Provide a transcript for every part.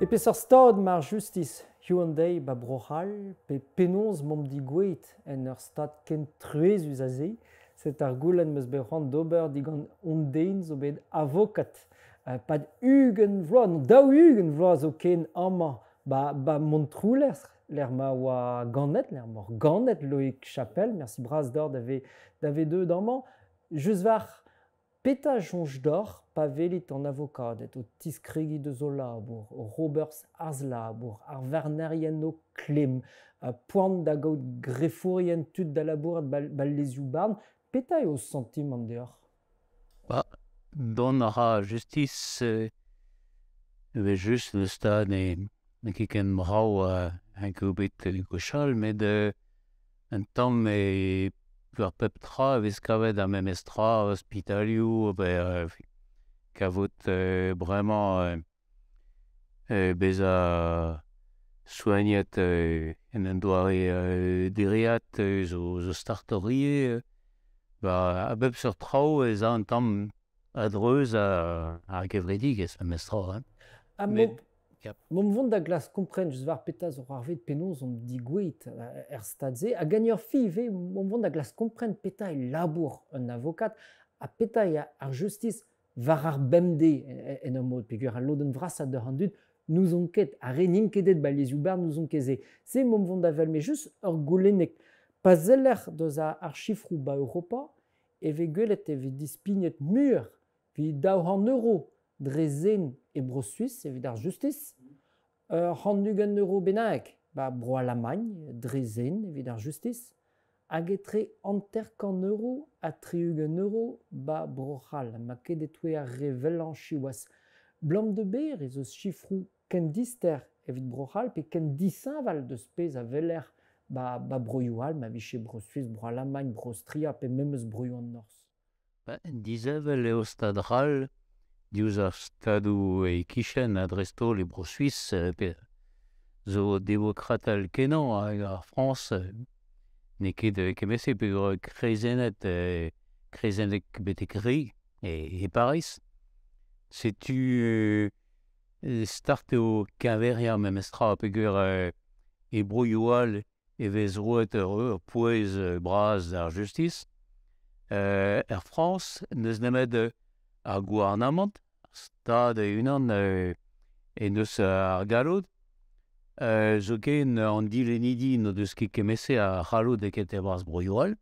E peseurt stad 'ma ar justis hiziv an deiz 'ba Bro-C'hall pe penaos 'momp degouezhet en ur stad ken truezus ha se? Setu ar goulenn 'm eus bet c'hoant d'ober digant hon den zo bet avokad 'pad 20 vloaz, 40 vloaz zoken amañ 'ba Montroulez lec'h ma oa ganet, lec'h m'oc'h ganet Loïc Chapel. Mersi bras deoc'h da vezañ deuet amañ. Just war Petra soñj deoc'h pa welit an avokaded o tiskregiñ deus o labour, oc'h ober harz-labour, ar varnerien o klemm, poan da gaout grefourien tud da labourat 'ba lezioù-barn, petra eo ho santimant deoc'h? Ba, dont a ra justis evel-just n'eus stad n'eo ket ken brav hag eo bet gwechall met un tamm e war pep tra e vez kavet ar memes tra, ospitalioù, kavout bremañ bezañ soagnet en un doare dereat zo startoc'h ivez. Ba a bep seurt traoù ez a un tamm a-dreuz ar gevredigezh memes tra hein. Ha Met Mont vont da glask kompren just war petra zo c'hoarvezet penaos omp degouezhet er stad-se ha ganeoc'h ivez mont vont da glask kompren petra eo labour un avokad ha petra eo ar justis war ar bemdez en ur mod peogwir al lodenn vrasañ deoc'h an dud n'ouzon ket ar re n'int ket aet 'ba lezioù-barn n'ouzon ket se. Se mont vont da wel met just ur goulennig. Pa seller deus ar sifroù 'ba Europa e vez gwelet e vez dispignet muioc'h evit 200 euro dre zen e Bro-Suis evit ar justis, ur 120 euro bennak 'ba Bro-Alamagn dre zen evit ar justis, hag etre 50 euro ha 60 euro 'ba Bro-C'hall. Ma ket e-touez ar re wellañ siwazh. 'Blam da ber ez eus sifroù ken dister evit Bro-C'hall pe ken disheñval deus pezh a weler 'ba, 'ba broioù all, ma vije Bro-Suis, Bro-Alamagn, Bro-Aostria pe memes broioù an Norzh. Disheñvel eo Stad C'hall diouzh ar stadoù e-kichen ha dreist-holl e Bro-Suis pe zo demokratel-kenañ hag ar Frañs n'eo ket kement-se peogwir kreizennet kreizennek betek re e Pariz. Setu start eo keñveriañ memestra peogwir e broioù all e vez roet ur pouez bras d'ar justis. Er Frañs n'eus nemet ar gouarnamant, ar Stad e-unan en deus ar galloud. Zoken an dilennidi n'o deus ket kement-se a c'halloud eket e-barzh broioù all.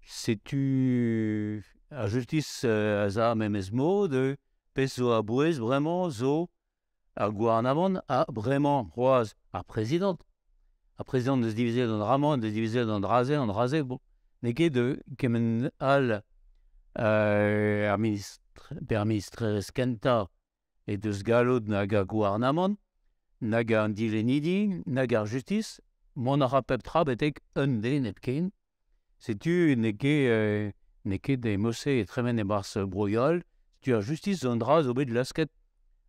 Setu ar justis a za memes mod, pezh zo a-bouez bremañ zo Ar gouarnamant ha bremañ c'hoazh ar prezidant. Ar prezidant deus divizet an dra-mañ, deus divizet an dra-se, an dra-se, bon. N'eo ket kement all ar ministr pe ar ministrerezh kentañ he deus galloud nag ar gouarnamant, nag an dilennidi, nag ar justis. Mont a ra pep tra betek un den hepken. Setu n'eo ket n'eo ket e-mod-se e tremen e-barzh broioù all. Setu ar justis zo un dra zo bet lasket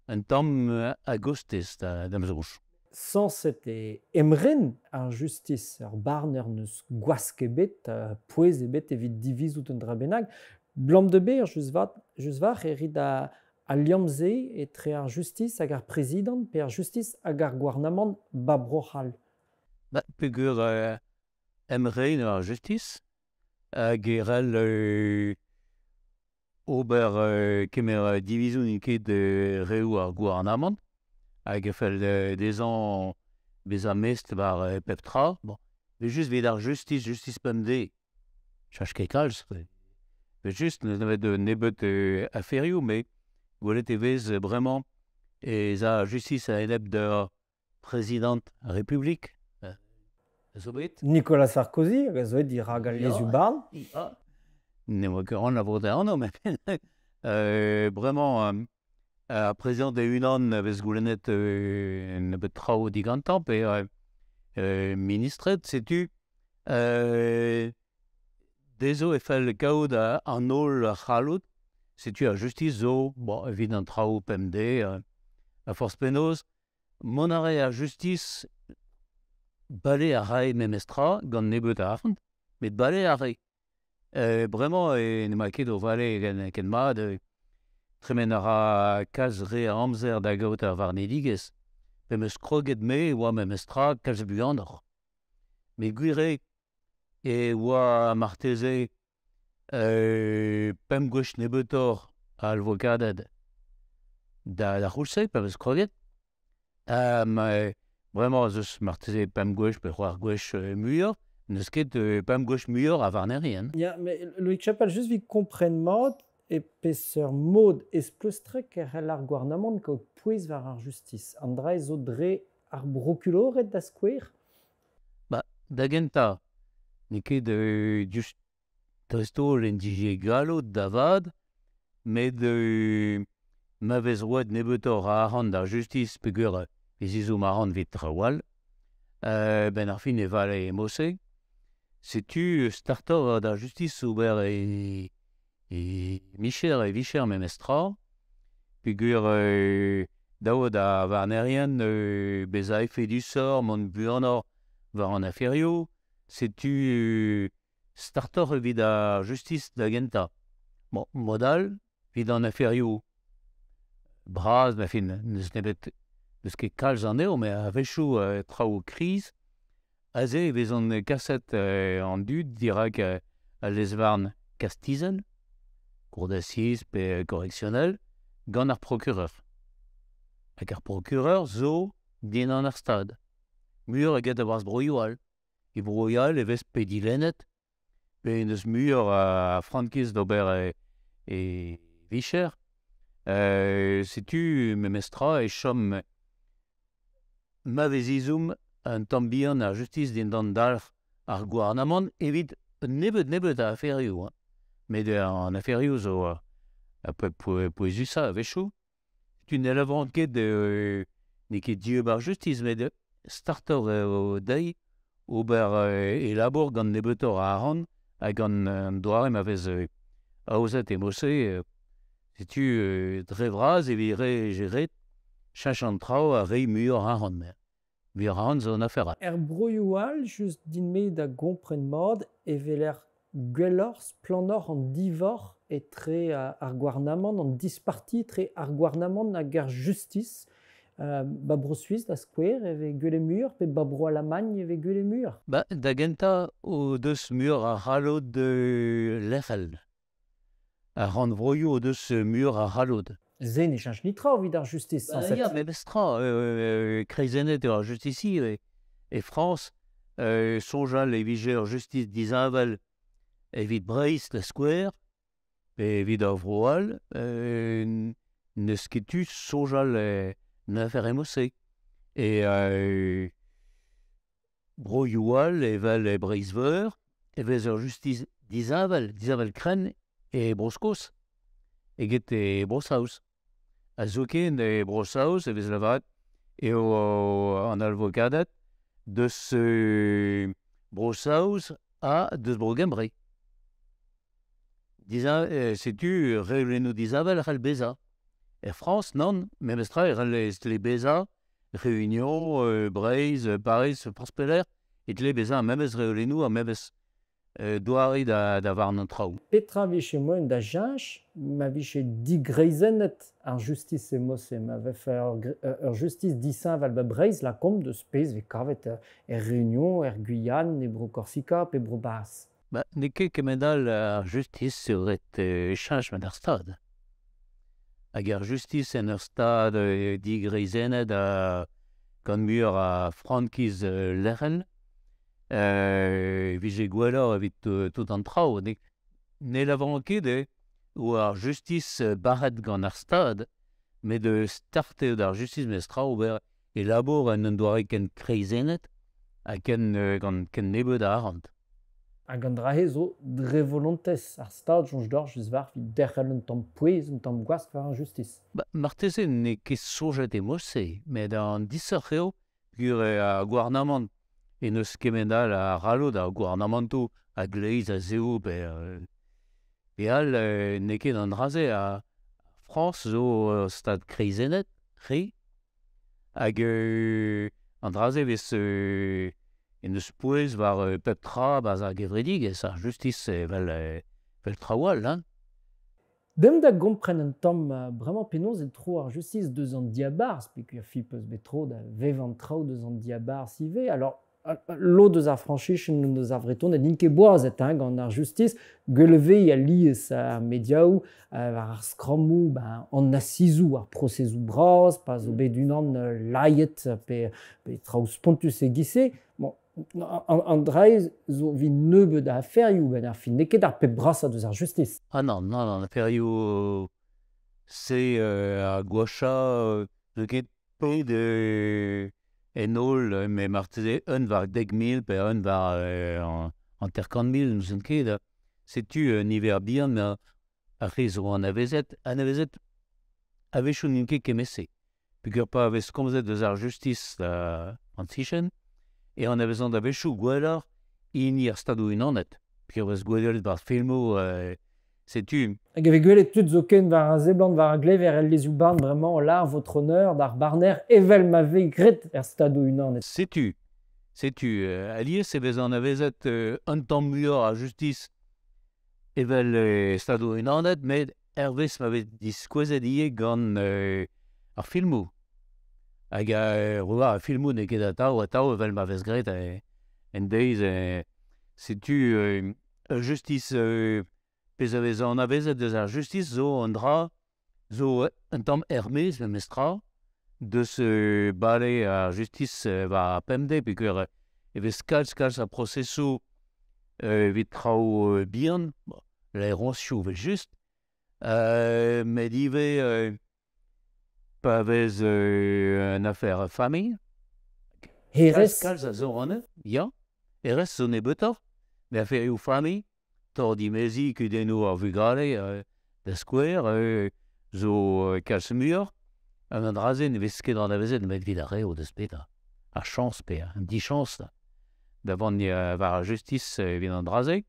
un tamm a-gostez da'm soñj. Sañset eo emren ar justis. Ur barner n'eus gwask ebet, pouez ebet evit divizout un dra bennak. 'Blam da ber, just war e rit al liamm-se etre ar justis hag ar prezidant pe ar justis hag ar gouarnamant 'ba Bro-C'hall. Ba peogwir Emren ar justis hag e c'hell ober kemer divizoù n'int ket reoù ar gouarnamant hag e fell dezhañ bezañ mestr war pep tra. Bon, evel-just evit ar justis, justis pemdez, cheñch ket kalz. Evel-just n'eus nemet un nebeud aferioù met gwelet e vez bremañ ez a ar justis a-enep d'ur Prezidant ar Republik zo bet. Nicolas Sarkozy hag a zo aet dirak al lezioù-barn. Ne oa ket c'hoant lavarout e anv, met bremañ ar prezidant e-unan a vez goulennet un nebeud traoù digantañ pe ministred, setu dezho e fell kaout an holl c'halloud. Setu ar justis zo bon, evit an traoù pemdez, a forzh penaos. Mont a rae ar justis, bale a rae memestra gant nebeut a arc'hant, met bale a rae. Bremañ n'emañ ket o vale ken mat. Tremen a ra kalz re a amzer da gaout ar varnedigezh. Pe meus kroget me e oa memes tra kalz buanoc'h. Met gwir eo e oa marteze pemp gwech nebeutoc'h a alvokaded da c'houlz-se pa vez kroget. Bremañ ez eus marteze pemp gwech pe c'hwec'h gwech muioc'h, n'eus ket pemp gwech muioc'h a varnerien. Ya, mais Loïc Chapal, just evit kompren mat e peseurt mod ez-pleustrek e c'hell ar gouarnamant kaout pouez war ar justis. An dra zo dre ar brokulored da skouer? Ba, da gentañ, n'eo ket just dreist-holl en dije galloud da vat, met ma vez roet nebeutoc'h a arc'hant d'ar justis peogwir ez izomp arc'hant evit traoù all, benn ar fin e vale e-mod-se. Setu startoc'h d'ar justis ober e micher, e vicher memes tra, peogwir dav da varnerien bezañ efedusoc'h, mont buanoc'h war an aferioù. Setu startoc'h evit ar justis da gentañ. Bon, mod all, evit an aferioù bras, ma fin, n'eus nemet n'eus ket kalz anezho, met a-wechoù traoù kriz. Aze e vezont kaset an dud dirak al lez-varn kastizel, cour d'assises pe correctionnel, gant ar procureur. Hag ar procureur zo dindan ar stad. Muioc'h eget a-barzh broioù all. E broioù all e vez pe dilennet, pe n'eus muioc'h a frankiz d'ober e vicher. Setu memestra e chom ma vez ezhomm un tamm bihan ar justis dindan dalc'h ar gouarnamant evit nebeut a aferioù. Met an aferioù zo pouezusañ a-wechoù. Tu ne lavaran ket n'eo ket dieub ar justis, met startoc'h eo dezhi ober e labour gant nebeutoc'h a arc'hant hag gant an doare ma vez aozet e-mod-se. Setu dre vras evit re geret cheñch an traoù ha reiñ muioc'h arc'hant. Muioc'h arc'hant zo un afer all. Er broioù all, just din-me da gompren mat, e weler gwelloc'h, splannoc'h an divoc'h etre ar gouarnamant, an disparti etre ar gouarnamant hag ar justis. Ba Bro-Suis, da skouer, e vez gwell muioc'h, pe ba Bro-Alamagn e vez gwell muioc'h. Ba, da gentañ o deus muioc'h a c'halloud lec'hel. Ar rannvroioù o deus muioc'h a c'halloud. Se ne cheñch netra evit ar justis, sañset. Ya, memes tra, kreizennet eo ar justis e Frañs, soñjal e vije ur justis disheñvel evit Breizh, da skouer, pe evit ar vro all, n'eus ket tu soñjal en afer e-mod-se. E broioù all, evel e Breizh-Veur, e vez ur justis disheñvel, disheñvel-krenn e Bro-Skos eget e Bro-Saoz. Ha zoken e Bro-Saoz e vez lavaret eo an alvokaded deus Bro-Saoz ha deus Bro-Gembre. Setu reolennoù disheñvel a c'hell bezañ. Er Frañs, nann, memes tra e c'hell ez tle bezañ Réunion, Breizh, Pariz, Frañs-Pelec'h, e tle bezañ ar memes reolennoù, ar memes doare da varn an traoù. Petra vije moaien da cheñch ma vije digreizennet ar justis e-mod-se, ma vefe ur justis disheñvel ba Breizh lakaomp deus pezh vez kavet er Réunion, er Guyane, e Bro-Korsika pe Bro-Bas? Ba, n'eo ket kement all ar justis eo ret cheñch gant ar stad. Hag ar justis en ur stad digreizennet gant muioc'h a frankiz lec'hel, vije gwelloc'h evit tout an traoù. Ne lavaran ket eo ar justis barret gant ar stad, met start eo d'ar justis memes tra ober e labour en un doare ken kreizennet ha ken gant ken nebeut a arc'hant. Hag an dra-se zo dre volontez ar stad soñj deoc'h just war evit derc'hel un tamm pouez, un tamm gwask war ar justis. Ba, marteze n'eo ket soñjet e-mod-se, met an disoc'h eo peogwir ar gouarnamant e n'eus kement all a c'halloud ar gouarnamantoù a gleiz a zehoù pe all n'eo ket an dra-se a Frañs zo stad kreizennet, re, hag an dra-se vez en eus pouez war pep tra barzh ar gevredigezh, ar justis evel traoù all. Hein. Dem da gompren un tamm bremañ penaos e tro ar justis deus an diabarzh, peogwir fi peus bet tro da vevañ traoù deus an diabarzh ivez. Alors, lod eus ar Frañsizien, deus ar Vretoned n'int ket boazet hein, gant ar justis, gwell e alies ar mediaoù, war ar skrammoù, ben, an asizoù, ar prosezoù bras, pa zo bet unan laiet pe traoù spontus e-giz-se. Bon, an dra zo evit nebeut a aferioù ben ar fin, n'eo ket ar pep brasañ deus ar justis. Ah non, non, non, aferioù c'est ar gwashañ n'eo ket pet en holl, met marteze un war 10,000 pe un war 50,000, n'ouzon ket. Setu un niver bihan ar re zo anavezet, anavezet a-wechoù n'int ket kement-se. Peogwir pa vez komzet deus ar justis an sichenn, e anavezan a-wechoù gwelloc'h hini ar Stadoù-Unanet. Peogwir vez gwelet war filmoù, setu... Hag e vez gwelet tud zoken war ar seblant, war ar glever el lezioù-barn bremañ lar votre honneur d'ar barner evel ma vez graet er Stadoù-Unanet. Setu, setu, alies e vez anavezet un tamm muioc'h ar justis evel Stadoù-Unanet, met hervez ma vez diskouezet ivez gant ar filmoù. Hag ar filmoù n'eo ket atav, atav evel ma vez graet en deiz. Setu justis, pezh a vez anavezet deus ar justis zo un dra, zo un tamm er-maez memestra, deus bale ar justis war ar pemdez, peogwir e vez kalz kalz a prosesoù evit traoù bihan, bon, laeroñsioù evel-just, met ivez pa vez un affaire famille. Hêrezh. Kalz a zo anezho, ya. Hêrezh zo nebeutoc'h, met aferioù familh, torr dimeziñ kudennoù ar vugale, da skouer, zo kalz muioc'h. An dra-se ne vez ket anavezet nemet evit ar re o deus bet ar chañs pe an dichañs da vont war ar justis evit an dra-se.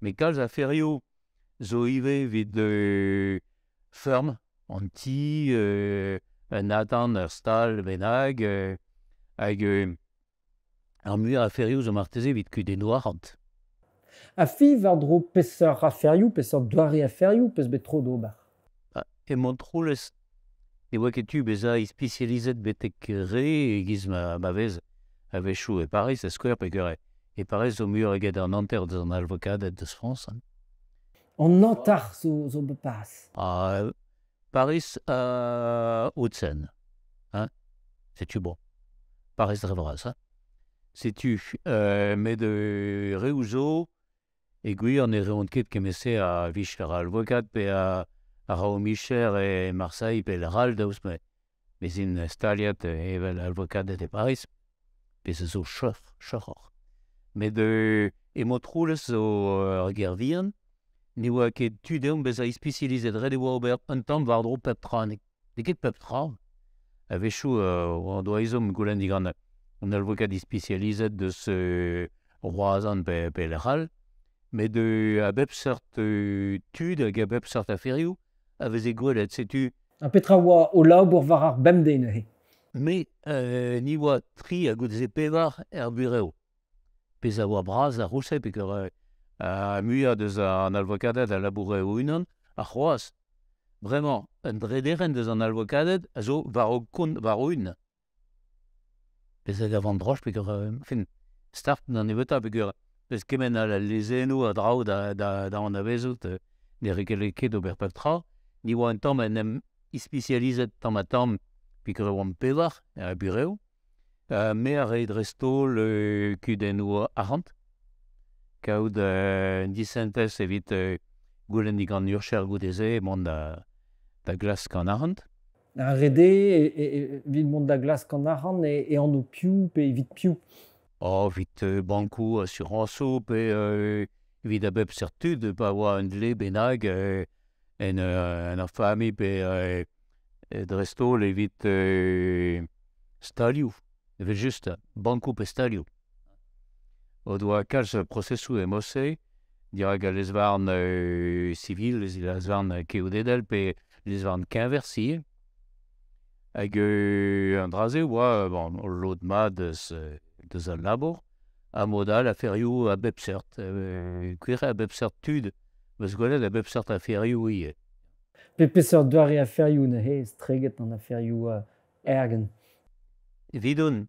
Met kalz aferioù zo ivez evit feurm, an ti, un atant, ur stal bennak, hag ar muiañ aferioù zo marteze evit kudennoù arc'hant. Ha fi war-dro peseurt aferioù, peseurt doare aferioù peus bet tro d'ober? E Montroulez, ne oa ket tu bezañ ispisializet betek re e-giz ma vez a-wechoù e Paris, da skouer, peogwir e Paris zo muioc'h eget an hanter deus an alvokaded deus Frañs. Hein. An hanter zo bet Paris? Ah, Paris Hauts-de-Seine, hein. Setu bon. Paris dre vras, hein. Setu, met reoù zo, e gwir ne reont ket kement-se a vicher alvokad pe a ra o micher e Marseille pe lec'h all daoust mes int staliet evel alvokaded e Paris, pe se zo cheuc'hoc'h. Met e Montroulez zo ur gêr vihan, ne oa ket tu deomp bezañ ispisializet, ret e oa ober un tamm war-dro pep tra, n'eo ket pep tra. A-wechoù an doa ezhomm goulenn digant an alvokad ispisializet deus Roazhon pe lec'h all, met a bep seurt tud hag a bep seurt aferioù a veze gwelet, setu... Ha petra oa o labour war ar bemdez neuze? Me, ni oa tri ha goude-se pevar er burev. Pezh a oa bras ar c'houlz-se, peogwir muiañ deus an alvokaded a laboure o-unan, ha c'hoazh, bremañ, un drederenn deus an alvokaded a zo war o kont, war o-un. Pezh a gavan droch, peogwir, fin, start d'an nebeutañ, peogwir peus kement a lezennoù a draoù da anavezout, ne regele ket ober pep tra. Ni oa un tamm en em ispisializet tamm ha tamm, peogwir e oamp pevar er burev. Me a rae dreist-holl kudennoù arc'hant, kaout un disentez evit goulenn digant urcher goude-se mont da glask an arc'hant. Ar rede evit mont da glask an arc'hant e anv piv pe evit piv? Oh, evit bankoù, asurañsoù pe evit a bep seurt tud, pa oa un dle bennak en ur familh pe dreist-holl evit stalioù, evel just bankoù pe stalioù. O doa kalz prosesoù e mod-se, dirak al lez-varn sivil, lez-varn keodedel pe lez-varn keñversi. Hag an dra-se oa bon, lod mat deus al labour, ha mod all aferioù a bep seurt, gwir a bep seurt tud, eus gwelet a bep seurt aferioù ivez. Pe peseurt doare aferioù neuze estreget an aferioù ergen? Evidon,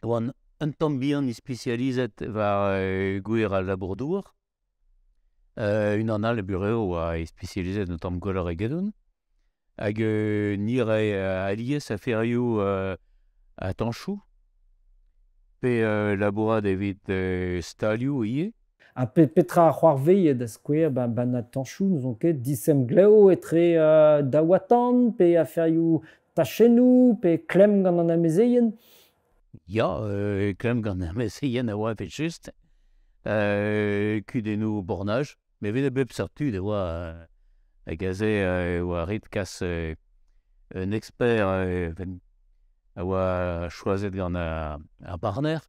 oan un tamm bihan ispisializet war gwir al labour-douar. Unan all e burev oa ispisializet un tamm gwelloc'h egedon. Hag ni rae alies aferioù atañchoù pe labourat evit stalioù ivez. Ha petra a c'hoarvez da skouer ban atañchoù, n'ouzon ket, disemglev etre daou atant, pe aferioù tachennoù, pe klemm gant an amezeien? Ya, klemm gant an amezeien a oa evel-just. Kudennoù bornaj, met evit a bep seurt tud e oa hag aze e oa ret kas un expert a oa choazet gant ar barner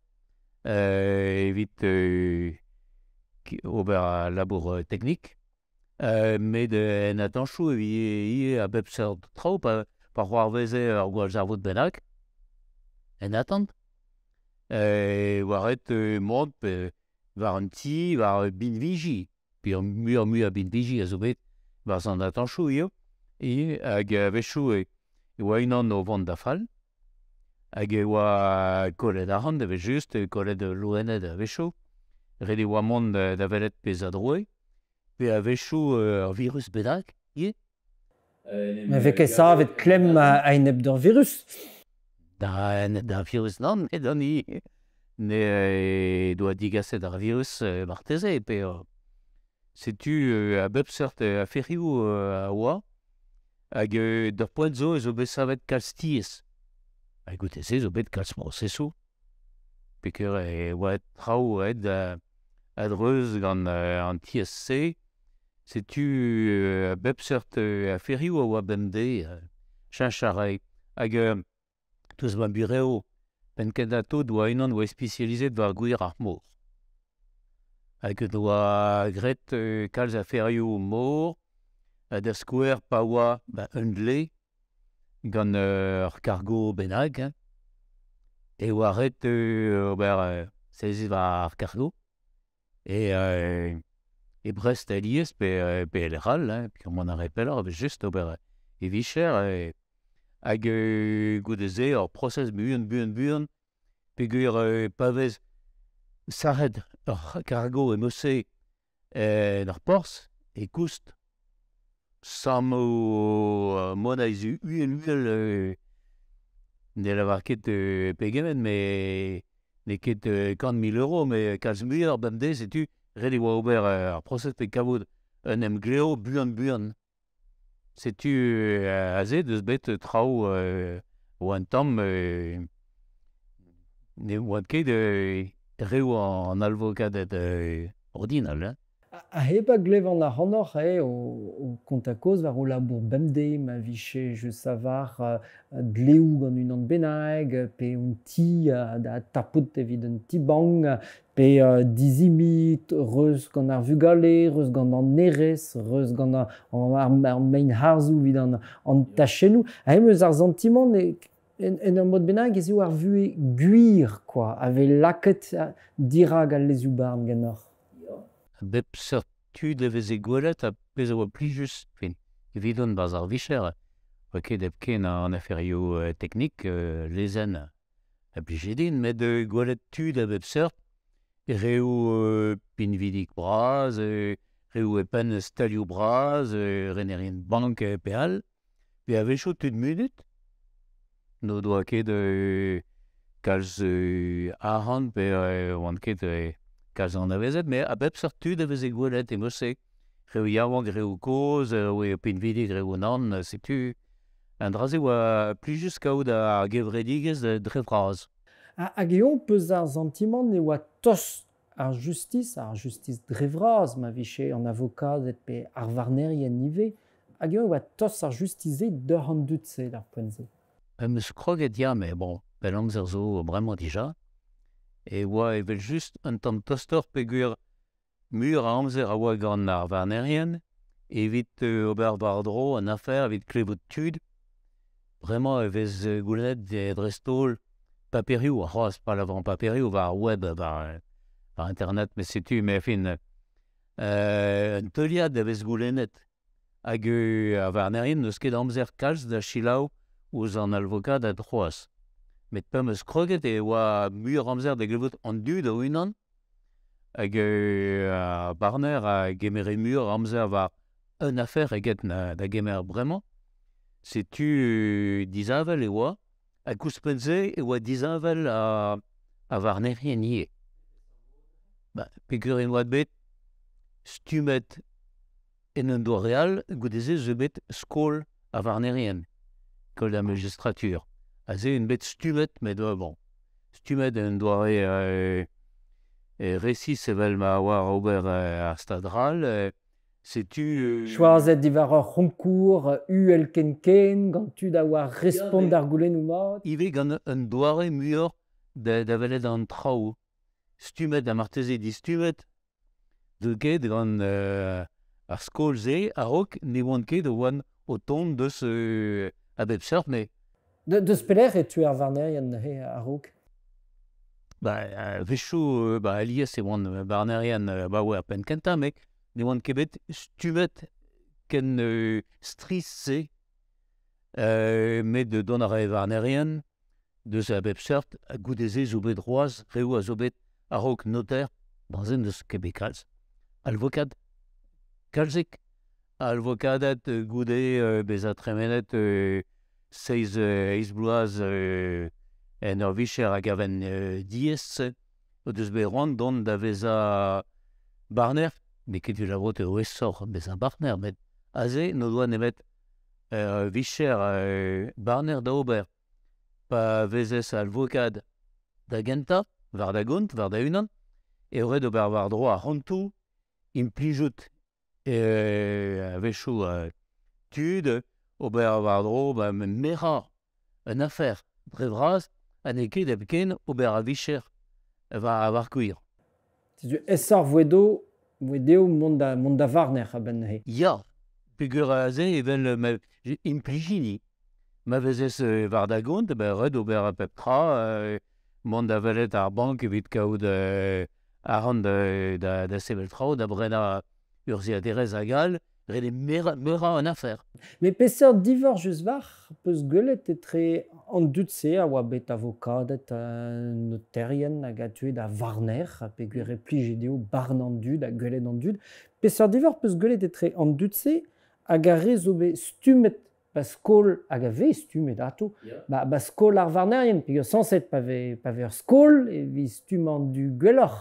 evit ober al labour teknik. Met en atañchoù e ivez a bep seurt traoù pa c'hoarveze ur gwallzarvoud bennak en atant. Oa ret mont war un ti, war binviji, pe muioc'h-mui a binviji a zo bet war an atañchoù eo, hag a-wechoù e oa unan o vont da fall, hag e oa kollet arc'hant evel-just, kollet loened a-wechoù, ret e oa mont da welet pezh a droe, pe a-wechoù ur virus bennak ivez. Ma vez ket savet klemm a-enep d'ur virus? Da virus nann, met an hini ne doa digaset ar virus marteze, pe setu a bep seurt aferioù a oa, hag d'ur poent zo ez zo bet savet kalz tiez. Hag goude-se zo bet kalz prosesoù, peogwir e oa traoù aet a-dreuz gant an tiez-se. Setu a bep seurt aferioù a oa bemdez, cheñch a rae. Hag touz ma burev, penn-kentañ tout oa unan oa spesializet war gwir ar mor. Hag doa graet kalz aferioù mor, da skouer pa oa un dle gant ur kargo bennak, hein. E oa ret ober sezit war ar kargo. E e Brest alies pe pe lec'h all, hein, pe mont a rae pelloc'h, evel-just ober e vicher. Hag goude-se ur prosez buan, buan, buan, peogwir pa vez sarret ur kargo e-mod-se en ur porzh e koust sammoù moneiz uhel-uhel ne lavar ket pegement, met n'eo ket 100 000 euros, met kalz muioc'h bemdez, setu ret e oa ober ar prosez pe kavout un emglev buan-buan. Setu aze deus bet traoù oa un tamm ne oant ket reoù an alvokaded ordinal. Hein. A hep a glevan ac'hanoc'h o kontañ kaoz war o labour bemdez, ma vije just a-war dleoù gant unan bennak, pe un ti da tapout evit un ti-bank, pe dizimit, reuz gant ar vugale, reuz gant an hêrezh, reuz gant ar mein-harzoù evit an tachennoù. Ha em eus ar santimant en ur mod bennak ez eo ar vuhez gwir, quoi, a vez lakaet dirak al lezioù-barn ganeoc'h. Bep seurt tud e veze gwelet ha pezh a oa plijus, fin, evidon barzh ar vicher, oa ket hepken an aferioù teknik, lezenn a blije din, met gwelet tud a bep seurt, reoù pinvidik bras, reoù e penn stalioù bras, renerien bank pe all, pe a-wechoù tud munut, n'o doa ket kalz arc'hant pe oant ket kalz anavezet, met a bep seurt tud a veze gwelet e-mod-se. Reoù yaouank, reoù kozh, reoù pinvidik, reoù nann, setu an dra-se oa plijus kaout ar gevredigezh dre vras. Hag eo peus ar santimant e oa tost ar justis dre vras, ma vije an avokaded pe ar varnerien ivez, hag eo oa tost ar justis-se d'ur an dud-se d'ar poent-se? Em eus kroget ya, met bon, pell amzer zo bremañ dija. E oa evel-just un tamm tostoc'h peogwir muioc'h a amzer a oa gant ar varnerien evit ober war-dro an afer, evit klevout tud. Bremañ e vez goulennet dreist-holl paperioù, ar c'hoazh pa lavaran paperioù war ar web, war internet, met setu, mais fin, un teuliad a vez goulennet. Hag ar varnerien n'eus ket amzer kalz da selaou ouzh an alvokad a droaz. Met pa 'm eus kroget e oa muioc'h amzer da glevout an dud o-unan hag ar barner a gemere muioc'h amzer war un afer eget na, da gemer bremañ. Setu disheñvel e oa, hag ouzhpenn-se e oa disheñvel a varnerien ivez. Ba, peogwir e oa bet stummet en un doare all, goude-se zo bet skol ar varnerien, école de la magistrature. Aze int bet stummet, met bon, stummet en un doare resis evel ma oar ober ar Stad c'hall. Setu... Choazet diwar ur c'honkour uhel ken-ken, gant tud a oar respont d'ar goulennoù mat. Ivez gant un doare muioc'h da welet an traoù. Stummet ha marteze distummet, deu ket gant ar skol-se a-raok ne oant ket o oant o tont deus a bep seurt, mais... Deus pelec'h e teu ar varnerien neuze a-raok? Ba, a-wechoù, ba, alies e oant barnerien abaoe ar penn kentañ, met ne oant ket bet stummet ken strizh-se. Met dont a rae varnerien deus a bep seurt, ha goude-se zo bet c'hoazh reoù a zo bet a-raok noter, barzh n'eus ket bet kalz. Alvokad, kalzik. Alvokaded goude bezañ tremenet seizh eizh bloaz en ur vicher a gaven diaes, o deus bet c'hoant dont da vezañ barner. N'eo ket evit lavarout eo aesoc'h bezañ barner, met aze n'o doa nemet ur vicher barner da ober. Pa vezez alvokad da gentañ, war da gont, war da unan, eo ret ober war-dro ar c'hontoù, implijout a-wechoù tud, ober war-dro ba merañ un afer dre vras ha n'eo ket hepken ober a vicher war ar gwir. Setu aesoc'h voe dezho mont da varner a-benn neuze. Ya, peogwir aze evel ma implijidi. Ma vezez war da gont, ben ret ober pep tra, mont da welet ar bank evit kaout arc'hant da sevel traoù, da brenañ urzhiaderezh hag all, ret eo merañ an afer. Met peseurt divorc'h just war peus gwelet etre an dud-se a oa bet avokaded, noterien hag a teue da varner, peogwir e plije dezho barn an dud ha gwelet an dud. Peseurt divorc'h peus gwelet etre an dud-se hag ar re zo bet stummet ba skol hag a vez stummet atav, ba skol ar varnerien, peogwir sañset pa vez ur skol e vez stummañ an dud gwelloc'h.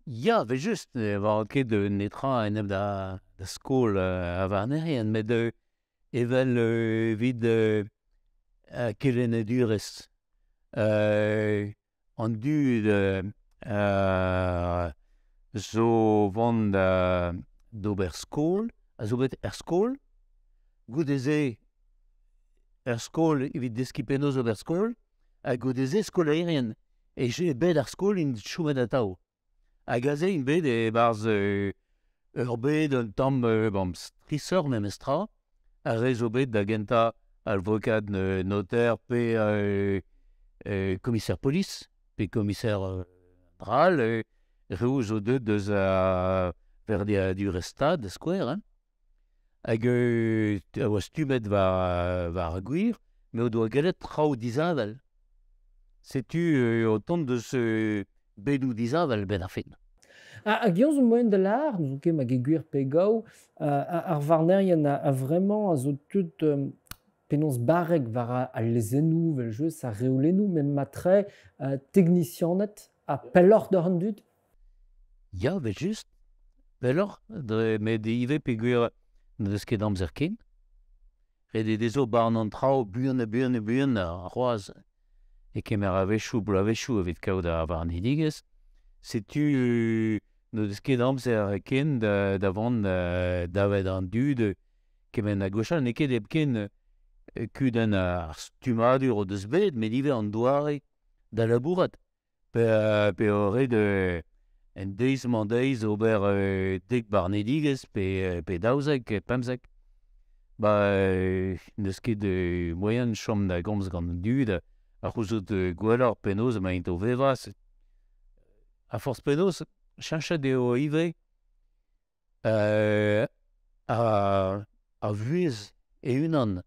Ya, vel just, ne oa ket netra enep da skol ar varnerien, met evel evit kelennadurezh. An dud zo vont d'ober skol, a zo bet er skol, goude-se er skol evit deskiñ penaos ober skol, ha goude-se skolaerien. E bet ar skol int chomet atav. Hag aze int bet e-barzh ur bed un tamm bon, strisoc'h memestra, ar re zo bet da gentañ alvokad noter pe komiser polis, pe komiser dral, reoù zo deuet deus ar verdeadurezh stad, da skouer. Hein. Hag a oa stummet war ar gwir, met o doa gellet traoù disheñvel. Setu o tont deus bedoù disheñvel benn ar fin. Hag eñ zo moaien da lâr, n'ouzon ket ma get gwir pe gaou, ar varnerien a vremañ a zo tud penaos barrek war al lezennoù, vel just, ar reolennoù, met matre teknisianed ha pelloc'h d'ar an dud? Ya, vel just, pelloc'h, met ivez peogwir n'eus ket amzer ken. Ret eo dezho barn an traoù buan ha buan ha buan ar c'hoazh. E kemer a-wechoù, bloavezhioù evit kaout ar varnidigezh. Setu n'o deus ket amzer ken da vont davet an dud kement ha gwechall. N'eo ket hepken kudenn ar stummadur o deus bet, met ivez an doare da labourat. Pe eo ret en deiz-mañ-deiz ober dek barnedigezh pe daouzek, pemzek. Ba, n'eus ket moaien chom da gomz gant an dud a c'houzout gwelloc'h penaos emaint o vevañ. A forzh penaos, cheñchet eo ivez a vuez e-unan,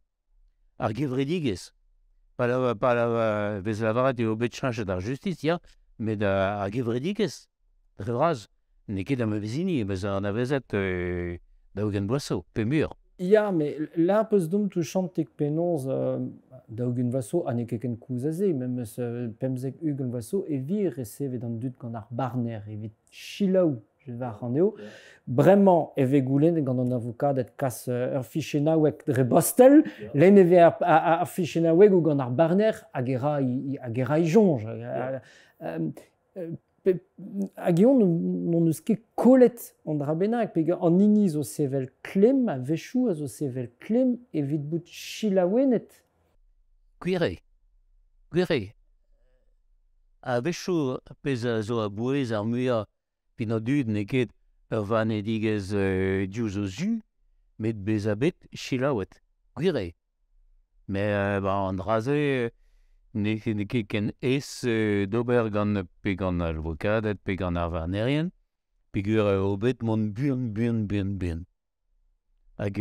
ar gevredigezh. Pa la vez lavaret eo bet cheñchet ar justis, ya, met ar gevredigezh, dre vras, n'eo ket am vezini, mes anavezet daou-ugent vloaz zo, pe muioc'h. Ya, met lâr peus deomp touchantik penaos 40 vloaz zo, ha n'eo ket ken koulz ha se, memes 25 vloaz zo, e vir resevet an dud gant ar barner evit selaou war anezho. Bremañ e vez goulennet gant an avokaded kas ur fichennaoueg dre bostel, lenn e vez ar fichennaouegoù gant ar barner hag e ra e soñj. Hag eo n'hon eus ket kollet an dra bennak, peogwir an hini zo sevel klemm, a-wechoù a zo sevel klemm evit bout selaouennet. Gwir eo, gwir eo. A-wechoù pezh a zo a-bouez ar muiañ evit an dud n'eo ket ur varnedigezh diouzh o zu, met bezañ bet selaouet. Gwir eo. Met an dra-se n'eo ket ken aes d'ober gant pe gant alvokaded pe gant ar varnerien, peogwir eo bet mont buan, buan, buan, buan. Hag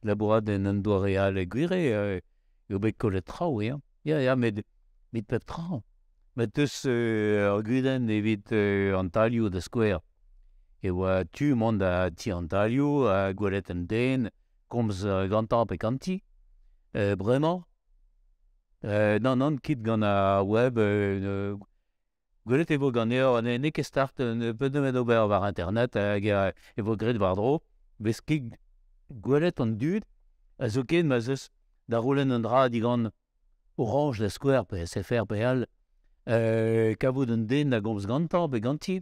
labourat en un doare all gwir eo, eo bet kollet traoù, ya. Ya, ya, met pep tra. Met eus ur gudenn evit an talioù da skouer. E oa tu mont da ti an talioù, ha gwelet un den, komz gantañ pe ganti. Bremañ, non, non, kit gant ar web, gwelet e vo ganeoc'h, n'eo ket start, ne peut nemet ober war internet hag e vo graet war-dro, vez ket gwelet an dud, a zo ken ma 'z eus da c'houlenn un dra digant Orange da skouer pe SFR pe all, kavout un den da gomz gantañ pe ganti.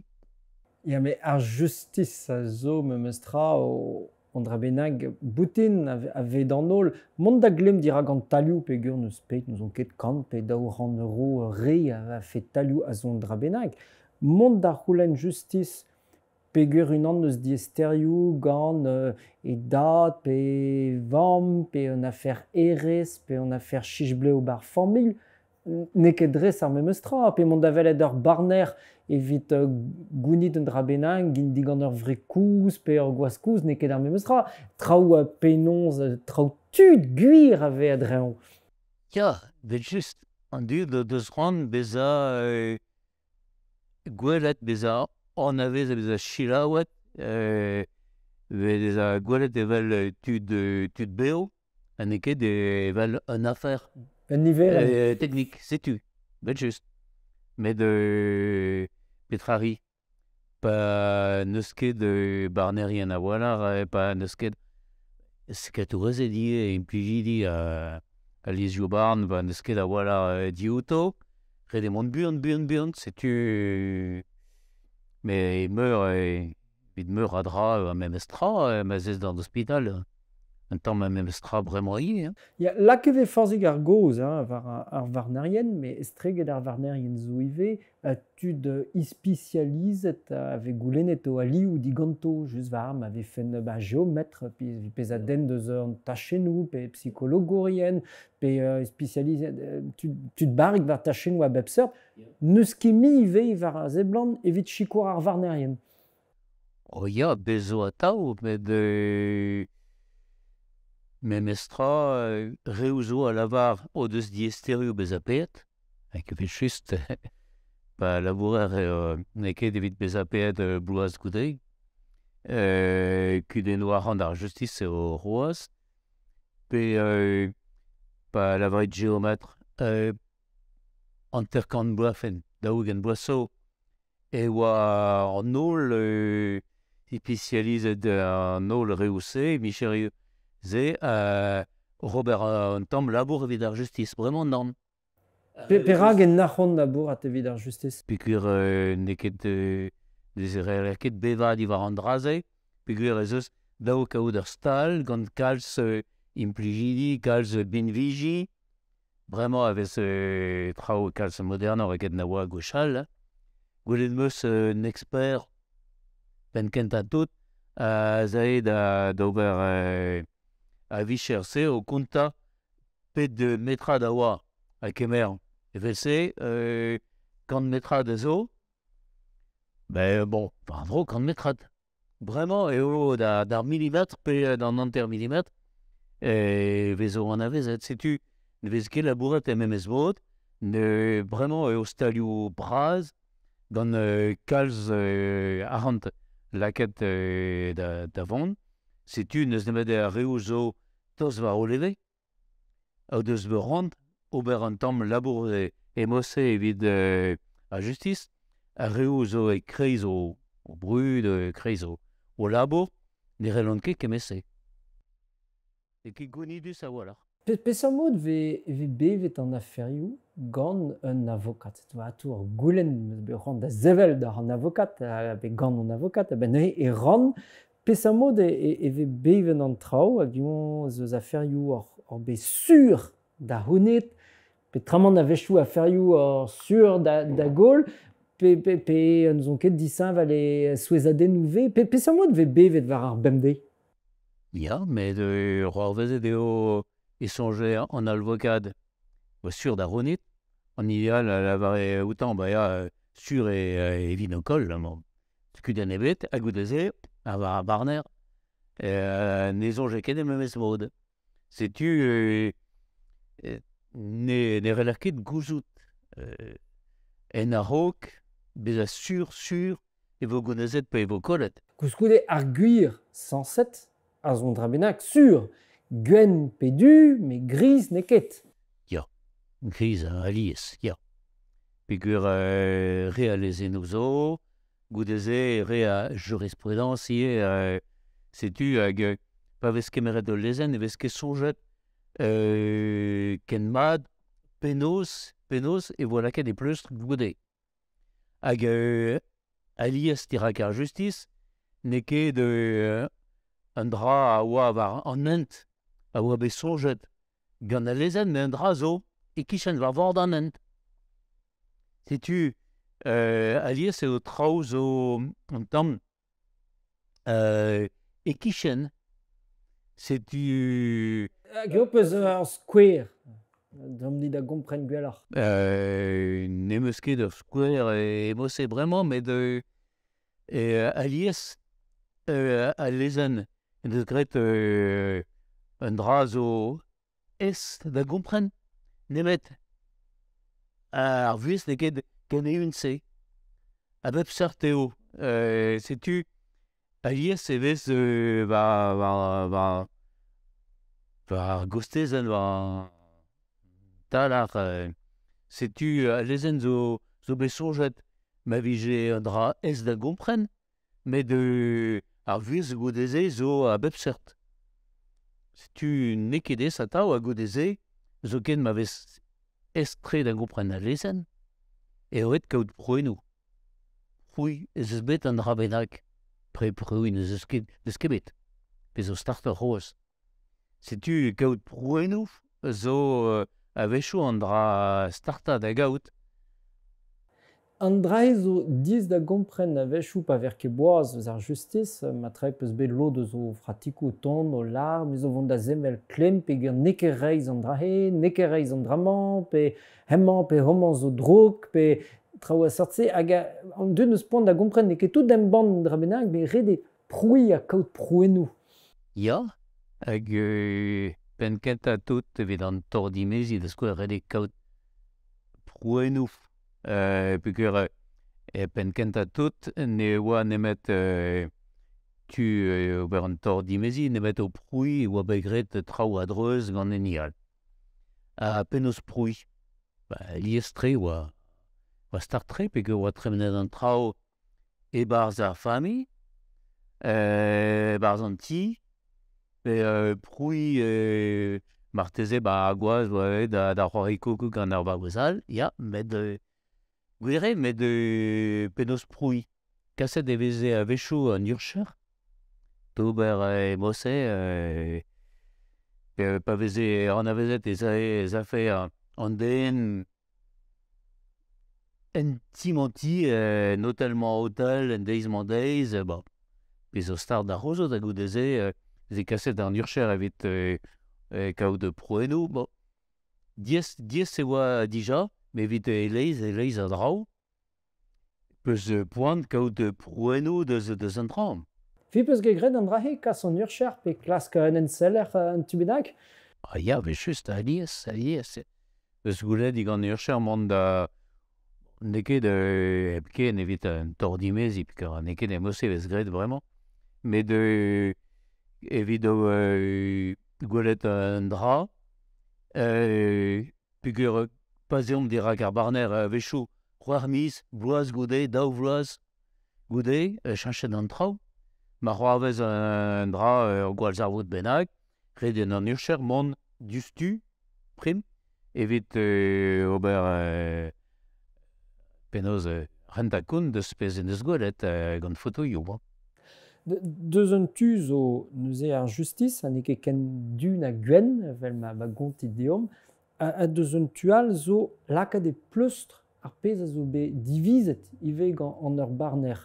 Ya, met ar justis a zo memes tra o an dra bennak boutin a vez d'an holl. Mont da glemm dirak an talioù peogwir n'eus pet, n'ouzon ket kant pe 200 euro re a fait talioù a zo un dra bennak. Mont da c'houlenn justis peogwir unan eus diaesterioù gant e dad pe e vamm pe un afer hêrezh pe un afer chich-blev bar familh, n'eo ket dres ar memes tra. Pe mont da welet ur barner evit gounit un dra bennak, digant ur wreg kozh pe ur gwaz kozh, n'eo ket ar memes tra. Traoù penaos, traoù tud gwir a vez a-dreñv. Ya, evel-just, an dud o deus c'hoant bezañ gwelet, bezañ anavezet, bezañ selaouet, bezañ gwelet evel tud, tud bev, ha n'eo ket evel un afer. Un niverenn. Teknik, setu, evel-just. Met petra ri? Pa n'eus ket barnerien a-walc'h, pa n'eus ket sekatourezed ivez, implijidi al lezioù-barn, pa n'eus ket a-walc'h diouto, ret eo mont buan, buan, buan, setu... Mais meur, evit meur a dra, memes tra, ma 'z ez d'an ospital, un tamm memes tra bremañ ivez. Hein. Ya, lakaet e vez forzhik ar gaoz hein, war ar varnerien, met estreget ar varnerien zo ivez, tud ispisializet a vez goulennet o alioù diganto, just war ma vefen ba geometr, pe pezh a denn deus an tachennoù, pe psikologourien, pe spesializet tud barrek war tachennoù a bep seurt. N'eus ket mui ivez war a seblant evit sikour ar varnerien. Oh ya, bez zo atav, met memes tra, reoù zo a lavar o deus diaesterioù bezañ paeet, hag evel-just pa labourer n'eo ket evit bezañ paeet bloaz goude. Kudennoù arc'hant ar justis eo c'hoazh, pe pa lavarit geometr 50 bloaz, 40 bloaz zo, e oa an holl ispisializet an holl reoù-se, micherioù se, oc'h ober un tamm labour evit ar justis, bremañ nann. Perak e nac'hont labourat evit ar justis? Peogwir n'eo ket ne zereer ket bevañ diwar an dra-se, peogwir ez eus dav kaout ur stal gant kalz implijidi, kalz binviji. Bremañ e vez traoù kalz modernoc'h eget na oa gwechall. Gwelet 'm eus un expert penn kentañ tout az ae d'ober a vicher-se o kontañ pet metrad a oa ha kemer evel-se kant metrad a zo. Ben bon, war-dro kant metrad. Bremañ eo d'ar milimetr pe d'an hanter milimetr e vezo anavezet. Setu ne vez ket labourat er memes mod, ne bremañ eo stalioù bras gant kalz arc'hant lakaet da vont. Setu n'eus nemet ar reoù zo tost war o leve, o deus bet c'hoant ober an tamm labour e mod-se evit ar justis. Ar reoù zo e-kreiz o brud, e-kreiz o labour, ne c'hellont ket kement-se. E ket gounidus a-walc'h. Peseurt mod vez bevet an aferioù gant un avokad? Setu atoù ur goulenn 'm eus bet c'hoant da sevel d'ar an avokad, pe gant an avokad, a-benn neuze e ran. Peseurt mod e vez bevet an traoù hag emañ eus aferioù oc'h bet sur da c'hounit, petramant a-wechoù aferioù oc'h sur da goll, pe n'on ket disheñvel e souezhadennoù 'vez. Peseurt mod vez bevet war ar bemdez? Ya, met c'hoarvezet eo e soñje an alvokad oa sur da c'hounit. An hini all a lavare outañ ba ya sur e vin o koll amañ. Kudenn ebet, ha goude-se, ha war ar barner, ne soñje ket e memes mod. Setu ne c'heller ket gouzout en a-raok bezañ sur e vo gounezet pe e vo kollet. Koulskoude ar gwir sañset a zo un dra bennak sur, gwenn pe du, met gris n'eo ket. Ya, gris alies, ya. Peogwir re a lezennoù zo, goude-se re a jurisprudence ivez, setu hag pa vez kemeret ul lezenn e vez ket soñjet ken mat penaos e vo lakaet e pleustr goude. Hag alies dirak ar justis n'eo ket un dra a oa war an hent a oa bet soñjet gant al lezenn, met un dra zo e-kichen war vord an hent. Setu alies eo traoù zo un tamm e-kichen. Setu... Hag eo peus ur skouer d'am da gompren gwelloc'h. N'em eus ket ur skouer e mod-se bremañ, met alies al lezenn en deus graet un dra zo aes da gompren, nemet ar vuhez n'eo ket ken eeun-se. A bep seurt eo. Setu alies e vez war ar gostezenn, war tal ar... Setu al lezenn zo bet soñjet ma vije un dra aes da gompren, met ar vuhez goude-se zo a bep seurt. Setu n'eo ket aes atav ha goude-se, zoken ma vez aes-tre da gompren al lezenn, eo ret kaout prouennoù. Prouiñ ez eus bet an dra bennak. Prouiñ n'eus ket bet. Pe zo startoc'h c'hoazh. Setu kaout prouennoù zo a-wechoù an dra startañ da gaout. An dra zo diaes da gompren a-wechoù pa ver ket boaz eus ar justis, ma tre peus bet lod eus o fratikoù o tont, o lâr, me zo vont da sevel klemm peogwir n'eo ket reizh an dra-se, n'eo ket reizh an dra-mañ, pe hemañ pe homañ zo drouk, pe traoù a seurt-se. Hag an dud n'eus poan da gompren n'eo ket tout embann un dra bennak, met ret eo prouiñ ha kaout prouennoù. Ya, hag penn kentañ tout evit an torr-dimeziñ da skouer ret eo kaout prouennoù. Peogwir e penn kentañ tout ne oa nemet tu ober an torr-dimeziñ, nemet o prouiñ e oa bet graet traoù a-dreuz gant hini all. Ha penaos prouiñ? Ba, lies-tre oa start-tre peogwir oa tremenet an traoù e-barzh ar familh, e-barzh an ti, pe prouiñ marteze ba ar gwaz oa da c'hoari koukoug gant ar vaouez all, ya, met gwir eo, met penaos prouiñ. Kaset e veze a-wechoù an urcher d'ober e mod-se, pa veze anavezet ez afe an den en ti-mañ-ti, en otel-mañ-otel, en deiz-mañ-deiz, bon, pe zo start da c'houzout ha goude-se veze kaset an urcher evit kaout prouennoù. Bon, diaes e oa dija, met evit e-leizh a draoù, peus poan kaout prouennoù deus an traoù. Fi peus ket graet an dra-se, kas an urcher pe klask un enseller un tu bennak? Ah ya, mais just, alies, alies. Eus goulet digant urcher mont da... N'eo ket hepken evit un tordimezi, peogwir n'eo ket emose vez graet bremañ. Met evit gwelet un dra, peogwir pa 'z eomp dirak ar barner a-wechoù c'hwec'h miz, bloaz goude, daou vloaz goude, cheñchet an traoù. Ma c'hoarvez un dra, ur gwallzarvoud bennak, ret eo d'an urcher mont diouzhtu, prim, evit ober penaos rentañ kont deus pezh en deus gwelet gant fotoioù. Deus un tu zo neuze ar justis, ha n'eo ket ken du na gwenn, evel ma gontit deomp, ha deus un tu all zo lakaat e pleustr ar pezh a zo bet divizet ivez gant an ur barner.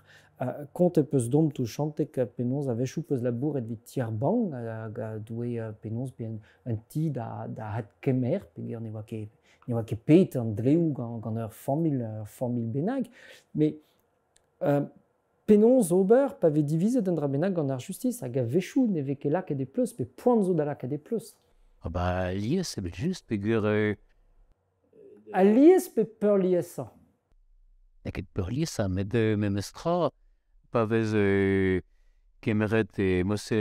Kontet peus domp touchantek penaos a-wechoù peus labouret evit tier-bank hag a doe penaos bet un ti da adkemer, peogwir ne oa ket pet an dleoù gant ur familh bennak. Mais penaos ober pa vez divizet un dra bennak gant ar justis hag a-wechoù ne vez ket lakaet e pleustr, pe poan zo da lakaat e pleustr. Ah bah lies evel-just peogwir... Alies pe peurliesañ? N'eo ket peurliesañ, met memes tra pa vez kemeret e mose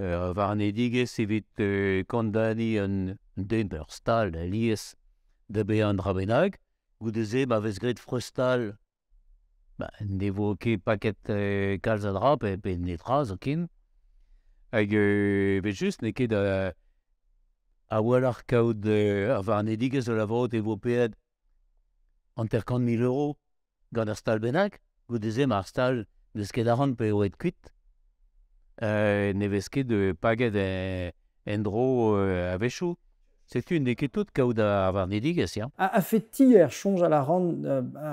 ur varnedigezh evit kondaniñ un den ur stal alies da bezañ un dra bennak, goude-se ma vez graet freuz-stal, ba, ne vo ket paket kalz a dra pe netra zoken. Hag evel-just n'eo ket a-walc'h kaout ar varnedigezh o lavarout e vo paeet 50 000 euro gant ur stal bennak, goude-se ma ar stal n'eus ket arc'hant pe eo aet kuit. Ne vez ket paget en-dro a-wechoù. Setu n'eo ket tout kaout ar varnedigezh, ya. A-fet tier, soñjal a ran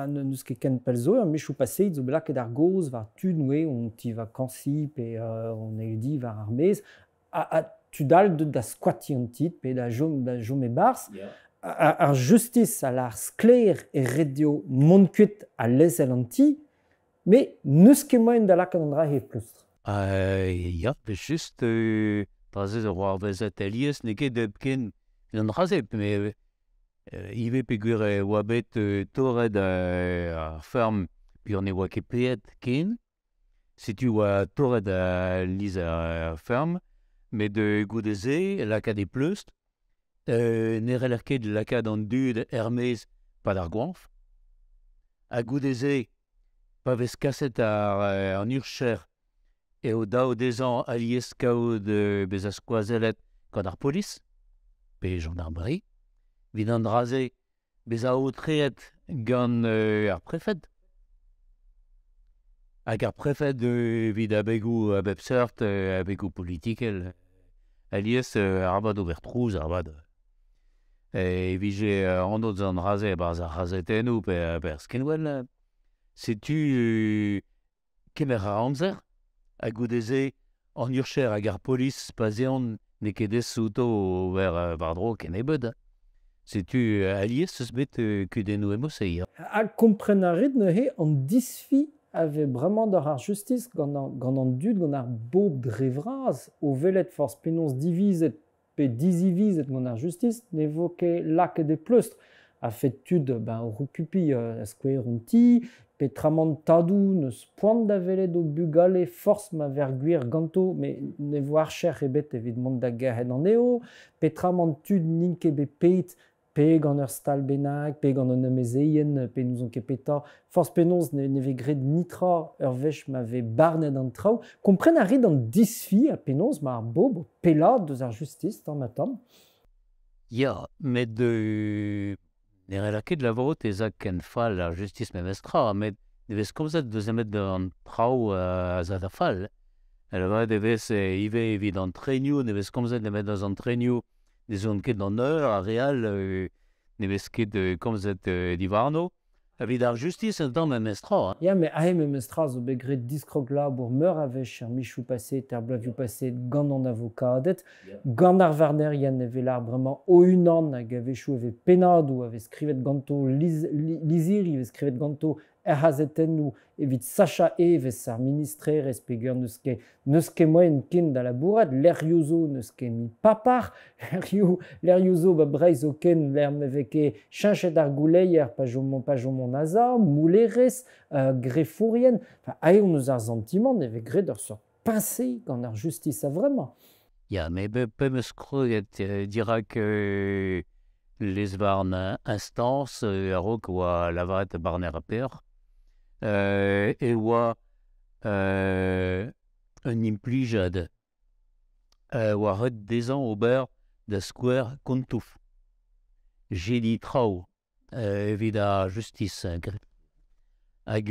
n'eus ket ken pell zo, ur michoù paseet zo bet lakaet ar gaoz war tud neuze on ti vakañsiñ pe on eil di war ar maez, ha tud all deut da skwatiñ an ti pe da chom e-barzh. Ar justis a lâr sklaer e ret dezho mont kuit ha lezel an ti, met n'eus ket moaien da lakaat an dra-se e pleustr. Ya, just dra-se zo c'hoarvezet alies, n'eo ket hepken an dra-se, met ivez peogwir e oa bet torret ar feurm peogwir ne oa ket paeet ken. Setu oa torret al lizher ar feurm, met goude-se lakaat e pleustr, ne c'heller ket lakaat an dud er-maez pad ar goañv. Ha goude-se, pa vez kaset an urcher eo dav dezhañ alies kaout bezañ skoazellet gant ar polis, pe gendarmerie, evit an dra-se bezañ aotreet gant ar prefed. Hag ar prefed evit abegoù a bep seurt, abegoù politikel, alies arabat ober trouz, arabat e vije anv eus an dra-se e-barzh ar c'hazetennoù pe ar skinwel. Setu kemer a amzer, ha goude-se an urcher hag ar polis pa 'z eont n'eo ket aes outo ober war-dro kennebeut. Setu alies eus bet kudennoù emose, ya. Ha kompren a rit neuze an disfi a vez bremañ d'ar ar justis gant an dud, gant ar bobl dre vras, o welet forzh penaos divizet pe dizivizet gant ar justis, ne vo ket lakaet e pleustr. A-fet tud ben, o okupiñ skouer un ti, petramant tadoù n'eus poan da welet o bugale forzh ma ver gwir ganto, met ne vo archer ebet evit mont da gerc'het anezho, petramant tud n'int ket bet paeet pe gant ur stal bennak, pe gant un amezeien, pe n'ouzon ket petra. Forzh penaos ne vez graet netra ur wech ma vez barnet an traoù. Kompren a rit an disfi ha penaos ma ar bobl o pellaat deus ar justis tamm-ha-tamm. Ya, met ne c'heller ket lavarout ez a ken fall ar justis memes tra, met ne vez komzet deus nemet an traoù a za da fall. Lavaret e vez ivez evit an trenioù, ne vez komzet nemet eus an trenioù ne zeuont ket d'an eur, ar re all ne vez ket komzet diwarno. Evit ar justis, un tamm memes tra. Ya, met aze memes tra zo bet graet diskrog labour meur a wech er michoù paseet, er bloavezhioù paseet gant an avokaded, gant ar varnerien evel ar bremañ o-unan hag a-wechoù e vez pennadoù a vez skrivet ganto, lizhiri a vez skrivet ganto er c'hazetennoù evit sachañ evezh ar ministrerezh peogwir n'eus ket moaien ken da labourat, lec'hioù zo n'eus ket mui papar, lec'hioù zo ba Breizh zoken lec'h ma vez ket cheñchet ar gouleier pa chomont a-sav, moulerezh, grefourien, enfin, aze hon eus ar santimant e vez graet ur seurt peñse gant ar justis a-vremañ. Ya, met p'em eus kroget dirak lez-varn instance a-raok oa lavaret barner ar peoc'h, e oa un implijad oa ret dezhañ ober da skouer kontoù. Jediñ traoù evit ar justis. Hag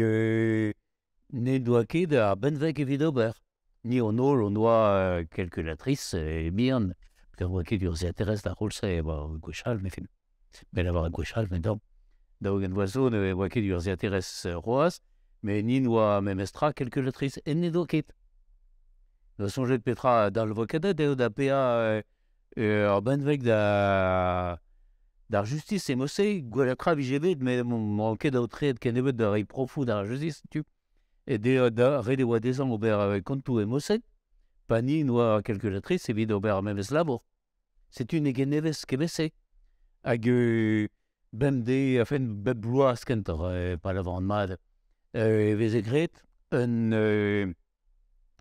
ne doa ket ar benveg evit ober. Ni hon holl hon doa calculatrice bihan, peogwir oa ket urzhiataerez d'ar c'houlz-se, e oa gwechall, met fin. Bet lavaret gwechall, met daou. 40 vloaz zo ne oa ket urzhiataerez c'hoazh, met ni n'oa memestra calculatrice en ne doa ket. Da soñjet petra d'alvokadet eo da paeañ ur benveg d'ar justis e mod-se, gwellañ tra vije bet, met m'oa ket aotreet kennebeut da reiñ profoù d'ar justis, tu. E da ret e oa dezhañ ober kontoù e mod-se, pa ni n'oa calculatrice evit ober ar memes labour. Setu n'eo ket nevez kement-se. Hag bemdez, enfin bep bloaz kentoc'h, pa lavaran mat, e veze graet un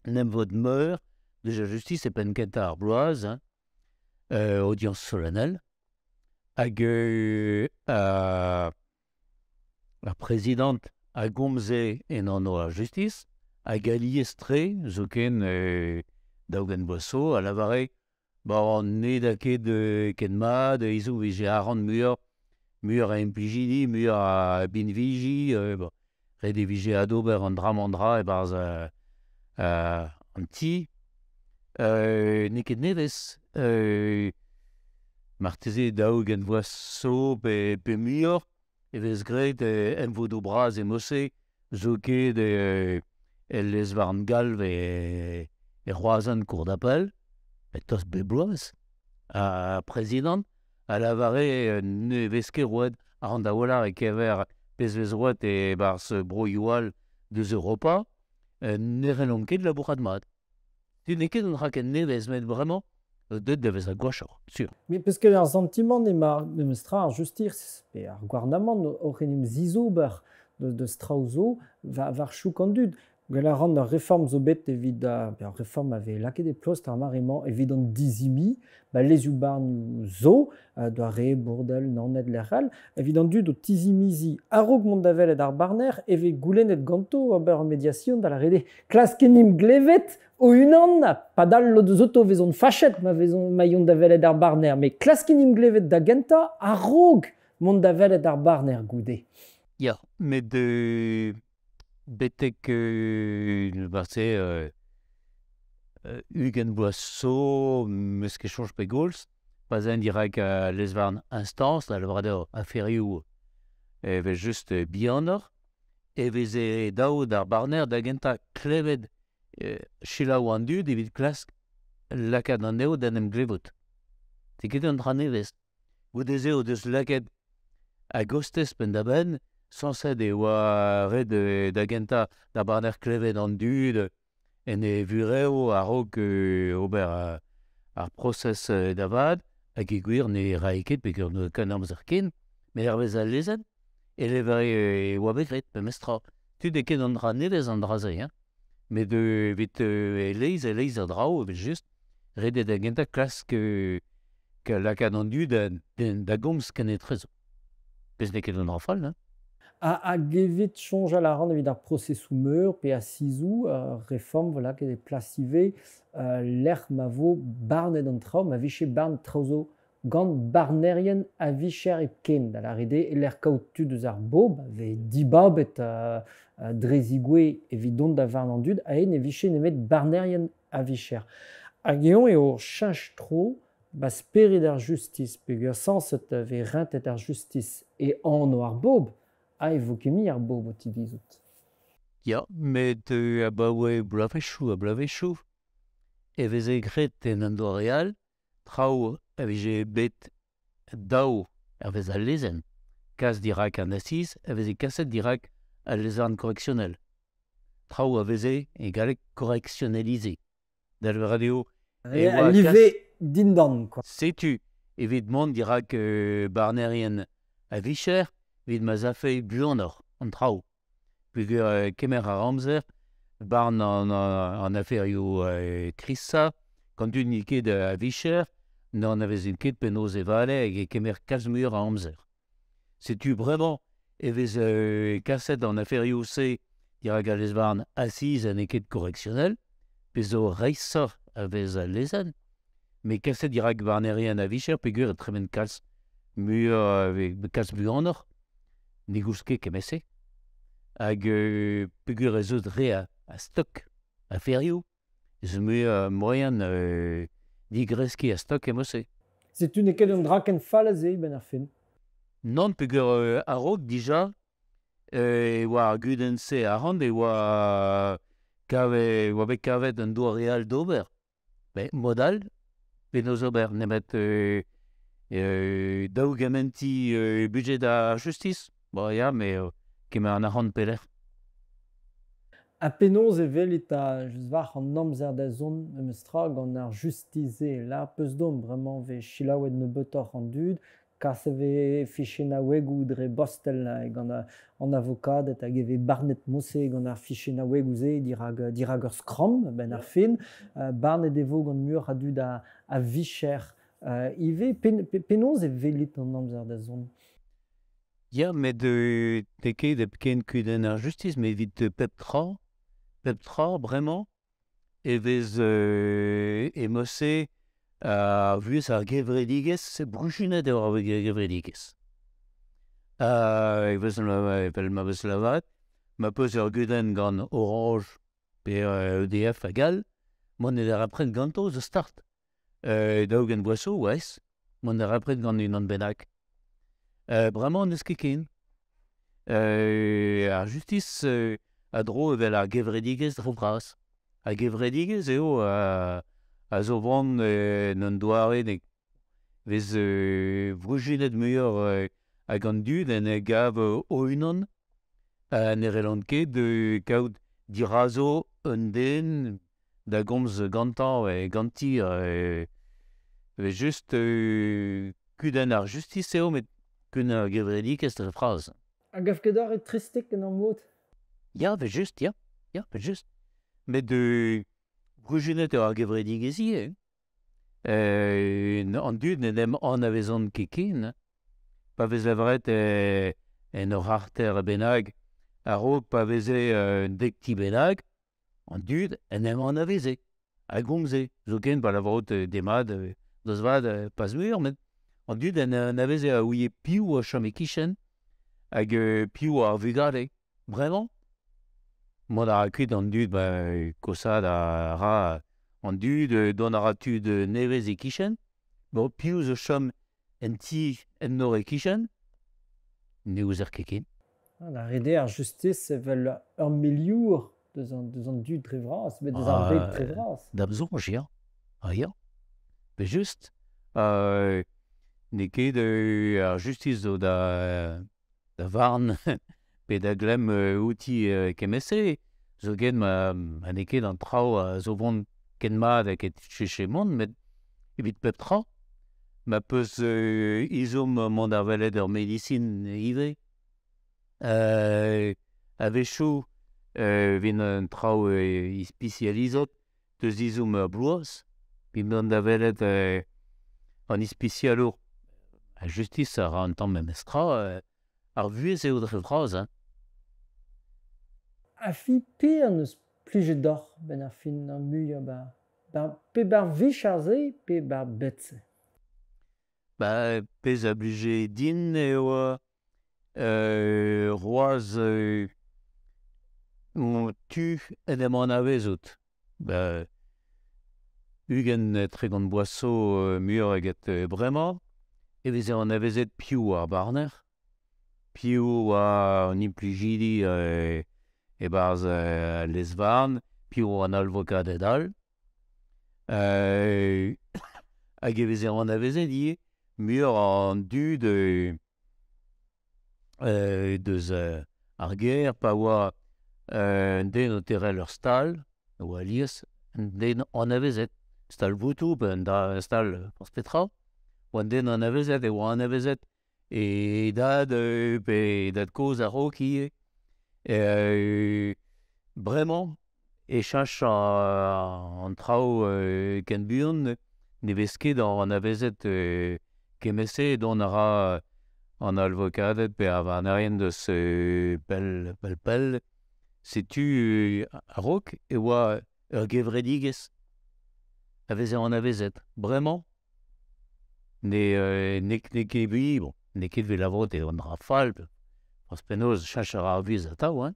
emvod meur deus ar justis e penn kentañ ar bloaz, hein, audience solennelle, hag ar prezidant a gomze en anv ar justis, hag alies-tre, zoken 40 vloaz zo, a lavare bon, ne da ket ken mat, hiziv vije arc'hant muioc'h a implijidi, muioc'h a binviji, bon, ret e vije adober an dra-mañ-dra e-barzh an ti. N'eo ket nevez, marteze 40 vloaz zo pe muioc'h, e vez graet emvodoù bras e mod-se, zo ket el lez-varn galv e Roazhon Cour d'appel, met tost bep bloaz. Ar prezidant a lavare ne vez ket roet arc'hant a-walc'h e-keñver pezh vez roet e-barzh broioù all deus Europa, ne c'hellomp ket labourat mat. N'eo ket un dra ken nevez, met bremañ deuet da vezañ gwashoc'h, sur. Mais parce que ar santimant emañ memes tra ar justis pe ar gouarnamant oc'h en em zizober deus traoù zo war chouk an dud. Gwell a ran ur reform zo bet evit ur reform a vez lakaet e pleustr ar mare-mañ evit an dizimiñ, ba lezioù-barn zo, doare Bourdel, Naoned, lec'h all, evit an dud o tizimiziñ a-raok mont da welet ar barner e vez goulennet ganto ober ur mediasion da lâret eo klask en em glevet o-unan, padal lod eus oto vezont fachet ma vezont ma yont da welet ar barner, met klask en em glevet da gentañ a-raok mont da welet ar barner goude. Ya, met betek marse 20 vloaz zo, 'meus ket soñj pegoulz, pa 'z aen dirak lez-varn instance, da lavaret eo aferioù evel-just bihanoc'h, e veze dav d'ar barner da gentañ klevet selaou an dud evit klask lakaat anezho d'en em glevout. N'eo ket un dra nevez. Goude-se o deus lakaet a-gostez penn-da-benn, sañset e oa ret da gentañ d'ar barner klevet an dud en e vurev a-raok ober ar prosez da vat, hag e gwir ne rae ket peogwir n'oa ket an amzer ken, met hervez al lezenn e levare e oa bet graet memestra. Tud eo ket an dra nevez an dra-se, hein. Met evit e-leizh a draoù evel-just, ret eo da gentañ klask lakaat an dud da gomz kenetrezo. Pezh n'eo ket un dra fall, hein. Hag evit soñjal a ran evit ar prosesoù meur pe asizoù, reform voilà, ket e plas ivez, lec'h ma vo barnet an traoù, ma vije barn traoù zo gant barnerien a-vicher hepken, da lâret eo, e-lec'h kaout tud eus ar bobl, a vez dibabet dre zigouez evit dont da varn an dud, aze ne vije nemet barnerien a-vicher. Hag eñ eo cheñch tro ba spered ar justis, peogwir sañset vez rentet ar justis e anv ar bobl, ha e vo ket mui ar bobl o tivizout. Ya, met abaoe bloavezhioù ha bloavezhioù e veze graet en un doare all, traoù a vije bet dav hervez al lezenn, kas dirak an asiz a veze kaset dirak al lezvarn correctionnel. Traoù a veze e galleg correctionnalisé. Da lavaret eo e oa live dindan, quoi. Setu, evit mont dirak barnerien a vicher, evit ma 'z afe buanoc'h an traoù. Peogwir kemer a amzer, barn an aferioù krisañ, gant tud n'int ket a vicher, n'anavezint ket penaos e vale hag e kemer kalz muioc'h a amzer. Setu bremañ e vez kaset an aferioù-se dirak al lez-varn asiz ha n'eo ket correctionnel, pezh zo reishoc'h a vez al lezenn, met kaset dirak barnerien a vicher peogwir e tremen kalz muioc'h, kalz buanoc'h, ne goust ket kement-se. Hag peogwir ez eus re a stok aferioù, ez eus muioc'h moaien digreskiñ a stok emañ-se. Setu n'eo ket un dra ken fall aze, 'benn ar fin. Nann, peogwir a-raok dija e oa ar gudenn-se arc'hant e oa kavet, oa bet kavet un doare all d'ober. Met mod all, penaos ober nemet daougementiñ budget ar justis. Bon ya, met kemer an arc'hant pelec'h. Ha penaos e welit just war an amzer da zont memes tra gant ar justis-se? Là, peus domp bremañ 'vez selaouet nebeutoc'h an dud, kas e vez fichennaouegoù dre bostel gant an avokaded hag e vez barnet mod-se gant ar fichennaouegoù-se dirak ur skramm a-benn ar fin. Barnet e vo gant muioc'h a dud a vicher ivez. Penaos e welit an amzer da zont? Ya, met n'eo ket hepken kudenn ar justis, met evit pep tra, pep tra bremañ e vez e-mod-se ar vuhez ar gevredigezh, bruzunet eo ar gevredigezh. Evel ma vez lavaret, ma peus ur gudenn gant Orange pe EDF hag all, mont e darempred ganto zo start. Daou-ugent vloaz zo, oa-ez, mont darempred gant unan bennak. Bremañ n'eus ket ken. Ar justis a dro evel ar gevredigezh dre vras. Ar gevredigezh eo a zo vont en un doare ne vez bruzunet muioc'h hag an dud en e gav o-unan ha ne c'hellont ket kaout dirazo un den da gomz gantañ ganti. Evel just kudenn ar justis eo, met kudenn ar gevredigezh dre vras. A gav ket deoc'h eo tristik en ur mod? Ya, evel just, ya. Ya, evel just. Met bruzunet eo ar gevredigezh ivez. An dud n'en em anavezont ket ken. Pa vez lavaret en ur c'harter bennak, a-raok pa veze un dek ti bennak, an dud en em anaveze, a gomze. Zoken pa lavarout demat, deus vat, pas muioc'h, met an dud en anaveze a ouie piv a chom e-kichen hag piv ar vugale. Bremañ, mont a ra kuit an dud, ba, kosaat a ra an dud, dont a ra tud nevez e-kichen. Bon, piv zo chom en ti en nor e-kichen? Ne ouzer ket ken. Da rede ar justis evel ur miliour deus an dud dre vras, met deus ar bed dre vras. D'am soñj, ya. Ah ya. Pe just, n'eo ket ar justis zo da varn pe da glemm outi kement-se, zoken ma n'eo ket an traoù a zo vont ken mat ha ket cheñchet mont, met evit pep tra, ma peus ezhomm mont da welet ur medisin ivez. A-wechoù evit an traoù ispisializet, deus ezhomm ur bloaz, evit mont da welet an ispisialour. Ar justis a ra un tamm memes tra, ar vuhez eo dre vras. Hein. Ha fi per n'eus plijet deoc'h 'benn ar fin ar muiañ ba, pe bar vicher-se pe bar bed-se? Ba, pezh a blije din eo roaz tu en em anavezout. Ba, 20-30 bloaz zo muioc'h eget bremañ, e veze anavezet piv ar barner, piv oa an implijidi e-barzh al lez-varn, piv oa an alvokaded all. Hag e veze anavezet ivez muioc'h an dud deus Ar ger pa oa un den o terel ur stal, oa alies, un den anavezet, stal votoù, pe un stal forzh petra, oa un den anavezet e oa anavezet e dad pe e dad-kozh a-raok ivez. Bremañ e cheñch an traoù ken buan, ne vez ket anavezet kement-se dont a ra an alvokaded pe ar varnerien deus pell, pell, pell. Setu a-raok e oa ur gevredigezh a veze anavezet. Bremañ, ne n'eo ket mui, bon, n'eo ket evit lavarout eo an dra fall, forzh penaos cheñch a ra ar vuhez atav, hein.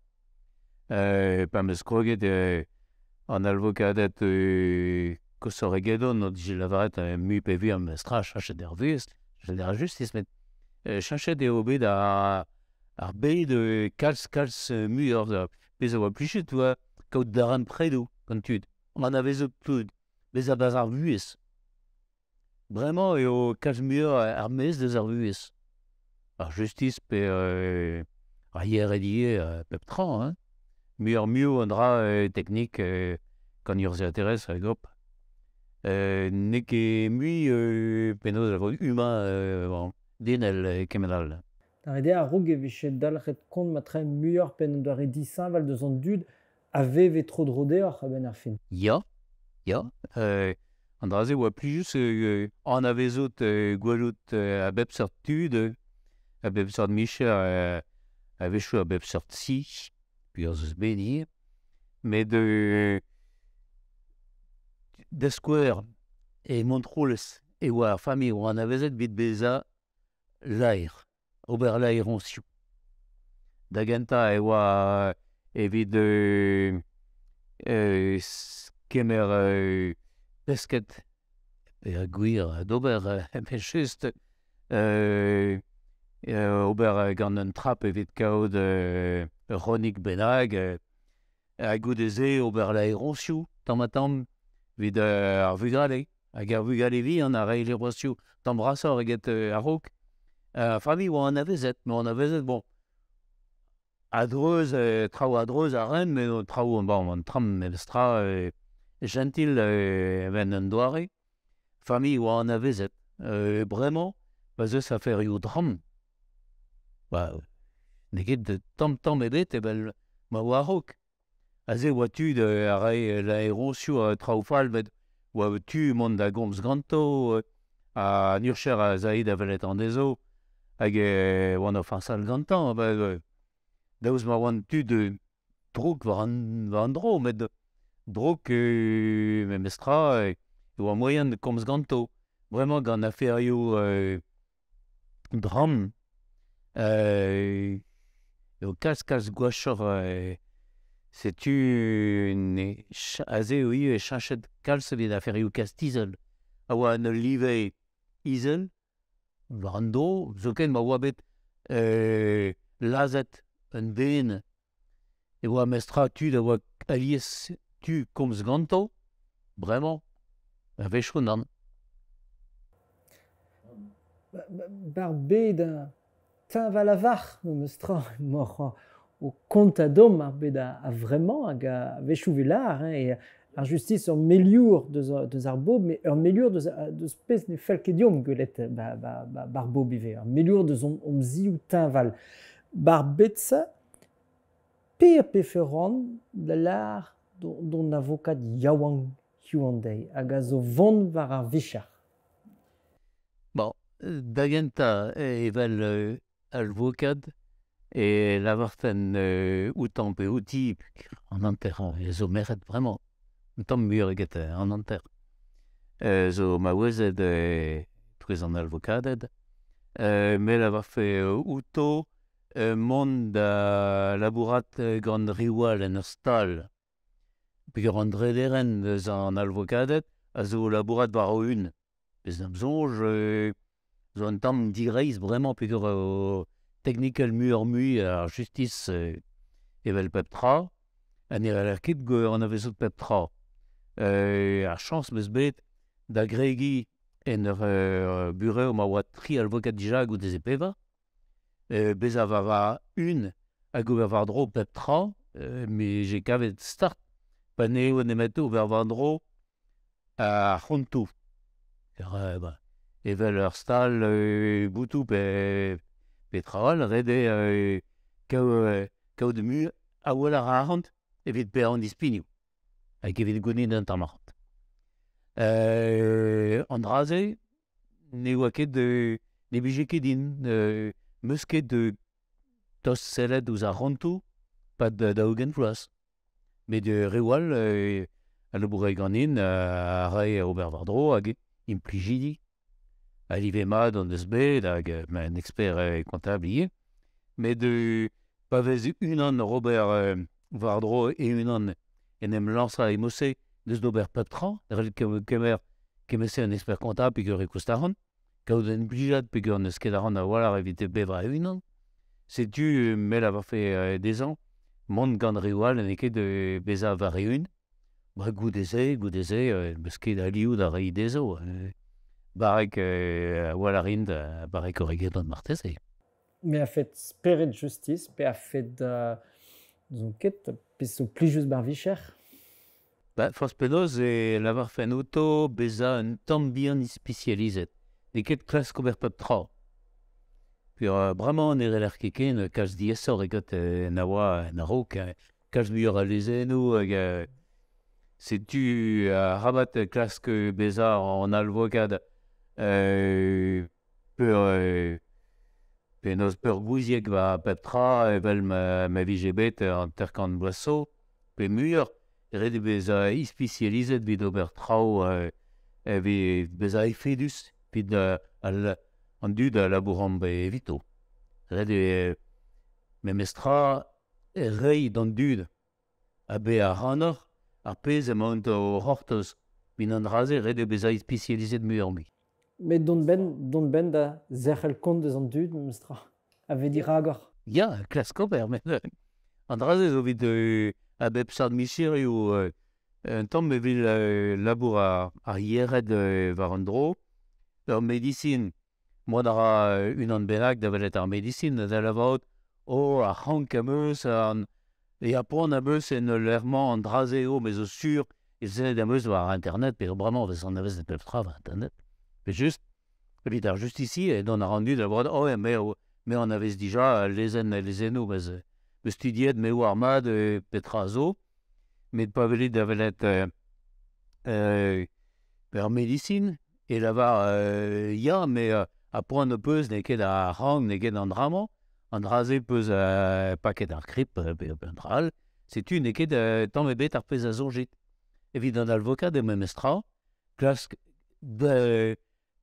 Pa 'm eus kroget an alvokaded koshoc'h egedon o dije lavaret mui pe vui am eus tra cheñchet er vuhez, cheñchet er justis, met cheñchet eo bet ar bed kalz kalz muioc'h. Pezh a oa plijet oa kaout darempredoù gant tud, anavezout tud, bezañ barzh ar vuhez. Bremañ eo kalz muioc'h ar maez deus ar vuhez. Ar justis pe ar yered ivez, pep tra, hein. Muioc'h-mui an dra teknik gant urzhiaterezh hag hop. N'eo ket mui penaos a vo humain denel kement all. Da ret eo a-raok e vije dalc'het kont matre muioc'h pe un doare disheñvel deus an dud a veve tro-dro deoc'h a-benn ar fin. Ya, ya. An dra-se oa plijus anavezout gwelout a bep seurt tud, a bep seurt micher, a-wechoù a bep seurt si, peogwir eus bet ivez. Met da skouer e Montroulez e oa ar familh oa anavezet evit bezañ laer, ober laeroñsioù. Da gentañ e oa evit kemer pesked pe gwir d'ober evel-just ober gant un trap evit kaout ur c'honik bennak ha goude-se ober laeroñsioù tamm-ha-tamm evit ar vugale. Hag ar vugale vihan a rae laeroñsioù tamm brasoc'h eget a-raok. Ar familh oa anavezet, met anavezet bon a-dreuz, traoù a-dreuz a ren, met traoù bon, an tramm memestra gentil evel un doare. Familh oa anavezet. Bremañ, pa 'z eus aferioù dramm, ba, n'eo ket tamm-tamm ebet evel ma oa a-raok. Aze oa tud a rae laeroñsioù traoù fall, met oa tu mont da gomz ganto, ha an urcher a zae da welet anezho, hag oant o farsal gantañ. Ba, daoust ma oant tud drouk war an dro, met drouk memestra e oa moaien komz ganto. Bremañ gant aferioù dramm, eo kalz kalz gwashoc'h. Setu ne aze eo ivez cheñchet kalz evit aferioù kastizel. A oa en ul live izel, war an dro, zoken ma oa bet lazhet un den e oa mestra tud a oa alies tu komz ganto, bremañ, a-wechoù nann. Bar bed teñval a-walc'h memes tra emaoc'h o kontañ deomp ar bed a-vremañ hag a-wechoù 'vez lâr, hein, e ar justis ur meliour deus ar bobl, met ur meliour deus pezh ne fell ket deomp gwelet bar bobl ivez, ur meliour deus hom zioù teñval. Bar bed-se, pe pefe ran da lâr d'hon avokad yaouank hiziv an deiz hag a zo vont war ar vicher? Bon, da gentañ evel alvokad e lavarfen outañ pe outi an hanter e zo merc'hed bremañ, un tamm muioc'h eget an hanter. Zo maouezed e-touez an alvokaded. Me lavarfe outo mont da labourat gant reoù all en ur stal. Peogwir an drederenn eus an alvokaded a zo labourat war o-un. Pezh d'am soñj zo un tamm direizh bremañ peogwir eo teknikel muioc'h-mui ar justis evel pep tra. Ha ne c'haller ket anavezout pep tra. Ar chañs 'm eus bet da gregiñ en ur burev ma oa tri alvokad dija goude-se pevar. Bezañ war va un hag ober war-dro pep tra, me j'ai kavet start, pa n'eo nemeto ober war-dro ar c'hontoù. Ba, evel ur stal boutoù pe tra all, ret eo kaout mu a-walc'h ar arc'hant evit bezañ an dispignoù, hag evit gounit an tamm arc'hant. An dra-se ne oa ket ne blije ket din, 'meus ket tost sellet ouzh ar c'hontoù pad 40 vloaz. Met reoù all a laboure ganin a rae ober war-dro hag implijidi. A live mat hon deus bet hag un expert comptable ivez. Met pa vez unan oc'h ober war-dro e-unan en em lañsañ e mod-se deus d'ober pep tra, ret kemer kement-se un expert comptable peogwir e koust arc'hant, kaout un implijad peogwir n'eus ket arc'hant a-walc'h evit bevañ e-unan. Setu me lavarfe dezhañ mont gant reoù all n'eo ket bezañ war-eeun. Ba goude-se, goude-se, n'eus ket alioù da reiñ dezho. Barrek a-walc'h int, barrek oc'h eget marteze. Me a-fet spered justis, pe a-fet n'ouzon ket, pezh zo plijus bar vicher. Ba, forzh penaos e lavarfen outo bezañ un tamm bihan ispisializet. N'eo ket klask ober pep tra. Peogwir bremañ ne reler ket ken kalz diaesoc'h eget na oa en a-raok. Kalz muioc'h a lezennoù hag setu arabat klask bezañ an alvokad peur penaos peurgouiziek war pep tra evel ma vije bet 50 vloaz zo pe muioc'h. Ret eo bezañ ispisializet evit ober traoù evit bezañ efedus evit an dud a labouromp evito. Ret eo memestra reiñ d'an dud ha bezañ ac'hanoc'h ar pezh emaint o c'hortoz. Evit an dra-se ret eo bezañ ispisializet muioc'h-mui. Met dont benn da zerc'hel kont eus an dud memestra, a vez diragoc'h. Ya, klask ober, met an dra-se zo evit a bep seurt micherioù. Un tamm evit labour ar yec'hed war an dro. Ur medisin, mont a ra unan bennak da welet ar medisin da lavarout oh, ar c'hrank am eus, e a poan am eus en ul lec'h-mañ an dra-se eo, me zo sur e sellet am eus war internet, pe bremañ e vez anavezet pep tra war internet. Pe just, evit ar justisi, e dont a ran dud da lavarout oh, me anavez dija lezenn lezennoù, mes studiet me oar mat petra zo, met pa welit da welet ur medisin, e lavar ya, me a poan ho peus n'eo ket ar c'hrank, n'eo ket an dra-mañ, an dra-se peus paket ar grip pe un dra all, setu n'eo ket tamm ebet ar pezh a soñjit. Evit an alvokad eo memes tra, klask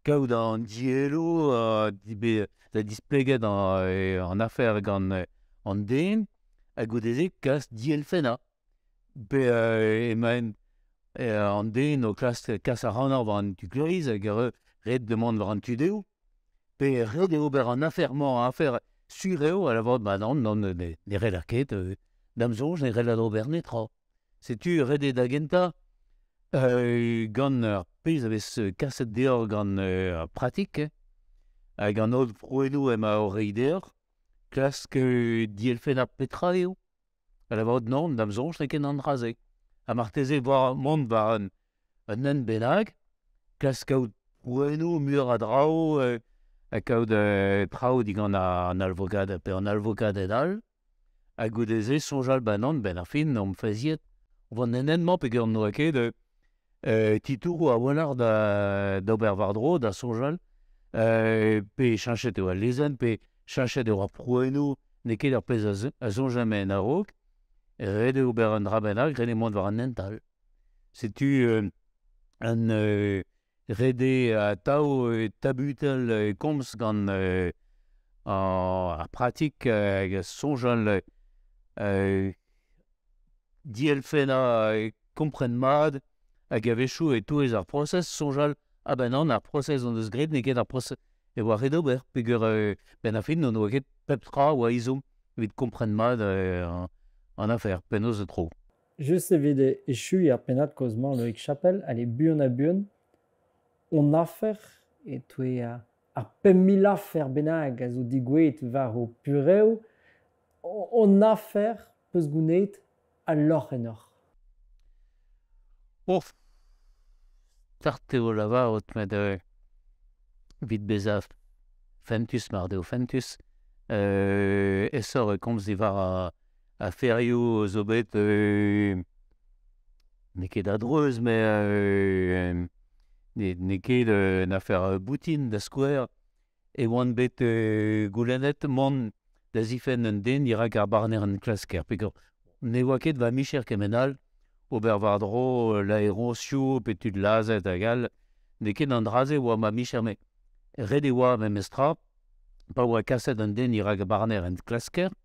kaout an dielloù da displeget an afer gant an den, ha goude-se kas dielfennañ. Pe emaint an den o klask kas ac'hanoc'h war an tu kleiz hag ret mont war an tu dehoù. Pe ret eo ober an afer-mañ, afer sur eo, a lavarout ma nann, nann, ne reler ket, da'm soñj ne reler ober netra. Setu ret eo da gentañ gant ar pezh a vez kaset deoc'h gant ar pratik, hag an holl prouennoù emañ o reiñ deoc'h, klask dielfennañ petra eo. A lavarout nann, da'm soñj n'eo ket an dra-se. Ha marteze mont war un hent bennak, klask kaout prouennoù muioc'h a draoù, ha kaout traoù digant an alvokad pe an alvokaded all, ha goude-se soñjal ba nann, benn ar fin omp faziet. War an hent-mañ peogwir n'oa ket titouroù a-walc'h d'ober war-dro, da soñjal, pe cheñchet eo al lezenn, pe cheñchet eo ar prouennoù, n'eo ket ar pezh a soñjemp en a-raok. Ret eo ober un dra bennak, ret eo mont war an hent all. Setu un ret eo atav tabutel komz gant ar pratik hag soñjal dielfennañ kompren mat hag a-wechoù e-touez ar prosez soñjal ah ben nann, ar prosez hon eus graet n'eo ket ar prosez e oa ret ober peogwir benn ar fin n'hon oa ket pep tra oa ezhomm evit kompren mat an afer penaos e tro. Just evit echuiñ ar pennad kozh-mañ Loïc Chapel, allez buan ha buan, hon afer e-touez ar 5000 afer bennak a zo degouezhet war ho purev, On afer peus gounet al loc'h enoc'h. Of, start eo lavarout, met evit bezañ fentus mar deo fentus, aesoc'h e komz diwar aferioù zo bet n'eo ket a-dreuz, met n'eo ket un afer boutin da skouer. E oan bet goulennet mont da zifenn un den dirak ar barner enklasker. Peogwir ne oa ket va micher kement all, ober war-dro laeroñsioù pe tud lazhet hag all, n'eo ket an dra-se oa ma micher, met ret e oa memestra, pa oa kaset un den dirak ar barner enklasker,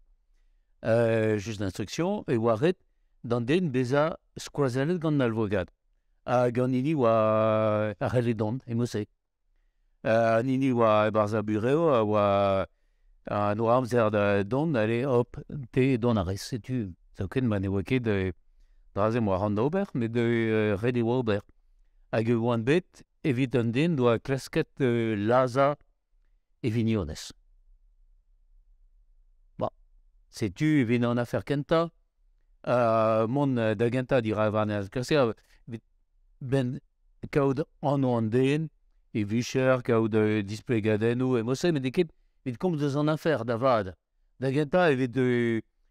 juge d'instruction, e oa ret d'an den bezañ skoazellet gant an alvokad. Hag an hini oa a c'helle dont, e-mod-se. An hini oa e-barzh ar burev a oa an oa amzer da dont, allez, hop, te dont a rez, setu. Zoken ma ne oa ket dra-se 'moa c'hoant d'ober, met ret e oa ober. Hag e oan bet evit un den doa klasket lazhañ e vignonez. Bon, setu evit an afer kentañ, mont da gentañ dirak warnezhañ. Klasker evit benn kaout anv an den, e vicher, kaout displegadennoù e-mod-se, met n'eo ket evit komz eus an afer da vat. Da gentañ evit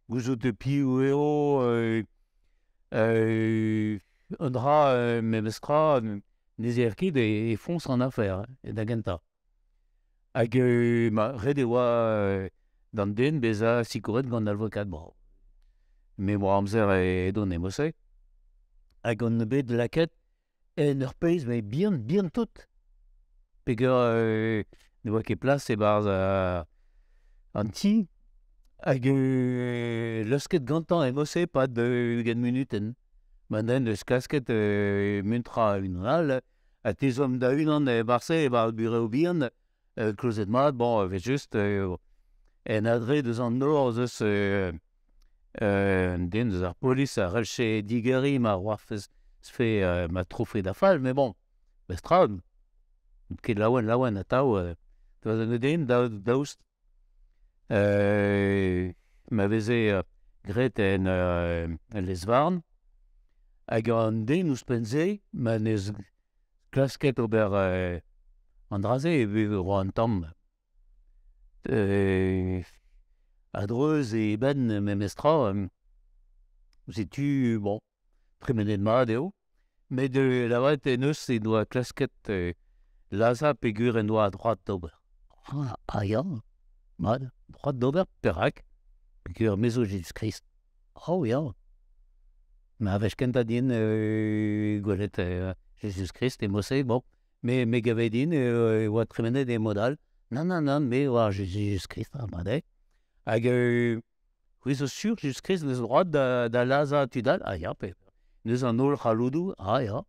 gouzout piv eo un dra memestra ne zeer ket e foñs an afer da gentañ. Hag ma ret e oa d'an den bezañ sikouret gant an alvokad brav. Me 'moa amzer edon e-mod-se. Hag on bet lakaet en ur pezh met bihan, bihan tout. Peogwir ne oa ket plas e-barzh an ti. Hag leusket gantañ e-mod-se 'pad 20 munutenn. Ma den eus klasket muntrañ unan all, ha tezhomp da-unan e-barzh-se, e-barzh burev bihan, klozet mat, bon, evel-just, en adre deus an nor ez eus un den deus ar polis a c'hellfe digeriñ ma roafes ma trofe da fall, met bon, mestra, ket laouen laouen atav, un den daoust ma veze graet en lez-varn, hag an den ouzhpenn-se, ma n'eus klasket ober an dra-se e vez ro an tamm a-dreuz e benn memestra, setu, bon, tremenet mat eo, met lavaret en deus e doa klasket lazhañ peogwir en doa droad d'ober. Ah ya, mat, droad d'ober, perak? Peogwir me zo Jezuz-Krist. Oh ya. Ma wech kentañ din gwelet Jezuz-Krist e mod-se, bon, me gave din e oa tremenet e mod all. Nann, nann, nann, me oa Jezuz-Krist, ah, mat eo. Hag c'hwi zo sur Jezuz-Krist n'eus droad da lazhañ tud all? Ah ya, pe n'eus an holl c'halloudoù, ah ya.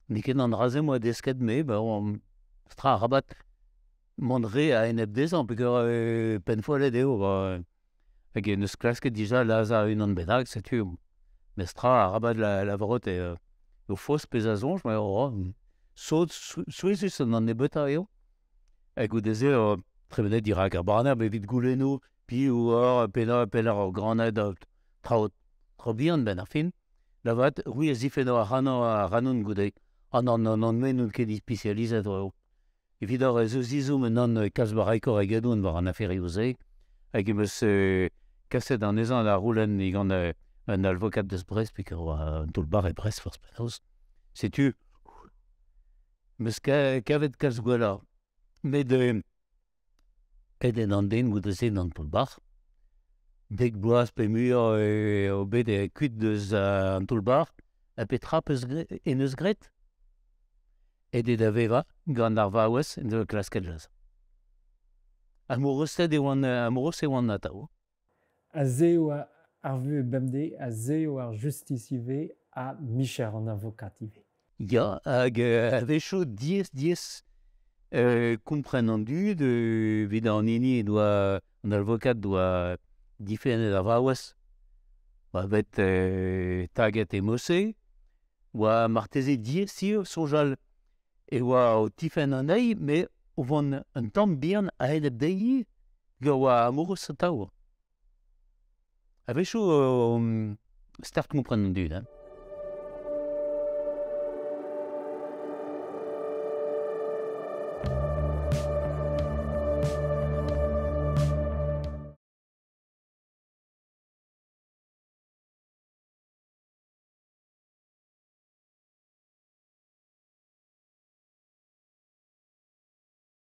N'eo ket an dra-se 'moa desket me, bon, tra arabat mont re a-enep dezhañ peogwir pennfollet eo. Hag en deus klasket dija lazhañ unan bennak, setu mestra arabat lavarout eo faos pezh a soñj, met oh, sot souezhus an nebeutañ eo. Ha goude-se tremenet dirak ar barner evit goulennoù piv oa pelec'h ur graned traoù traoù bihan benn ar fin. Lavaret c'hwi a zifenno ac'hanon goude. Ah nann, nann, nann, me n'on ket ispisializet eo. Evit ar ez eus ezhomm unan kalz barrekoc'h egedon war an aferioù-se, hag em eus kaset anezhañ da c'houlenn digant un alvokad deus Brest, peogwir oa un toull-bac'h e Brest forzh penaos. Setu, 'm eus kavet kalz gwelloc'h. Met aet eo an den goude-se d'an toull-bac'h. Dek bloaz pe muioc'h eo bet kuit deus an toull-bac'h. Ha petra 'peus en deus graet? Aet eo da vevañ gant ar vaouez en doa klasket lazhañ. Amourousted e oan, amourous e oan atav. Aze eo ar vuhez bemdez, aze eo ar justis ivez ha micher an alvokad ivez. Ya, hag a-wechoù diaes-diaes kompren an dud evit an hini doa an alvokad doa difennet ar vaouez. Oa bet taget e mod-se. Oa marteze diaes ivez soñjal e oa o tifenn anezhi, met o vont un tamm bihan a-enep dezhi, hag a oa amourous atav. A-wechoù start kompren an dud, hein.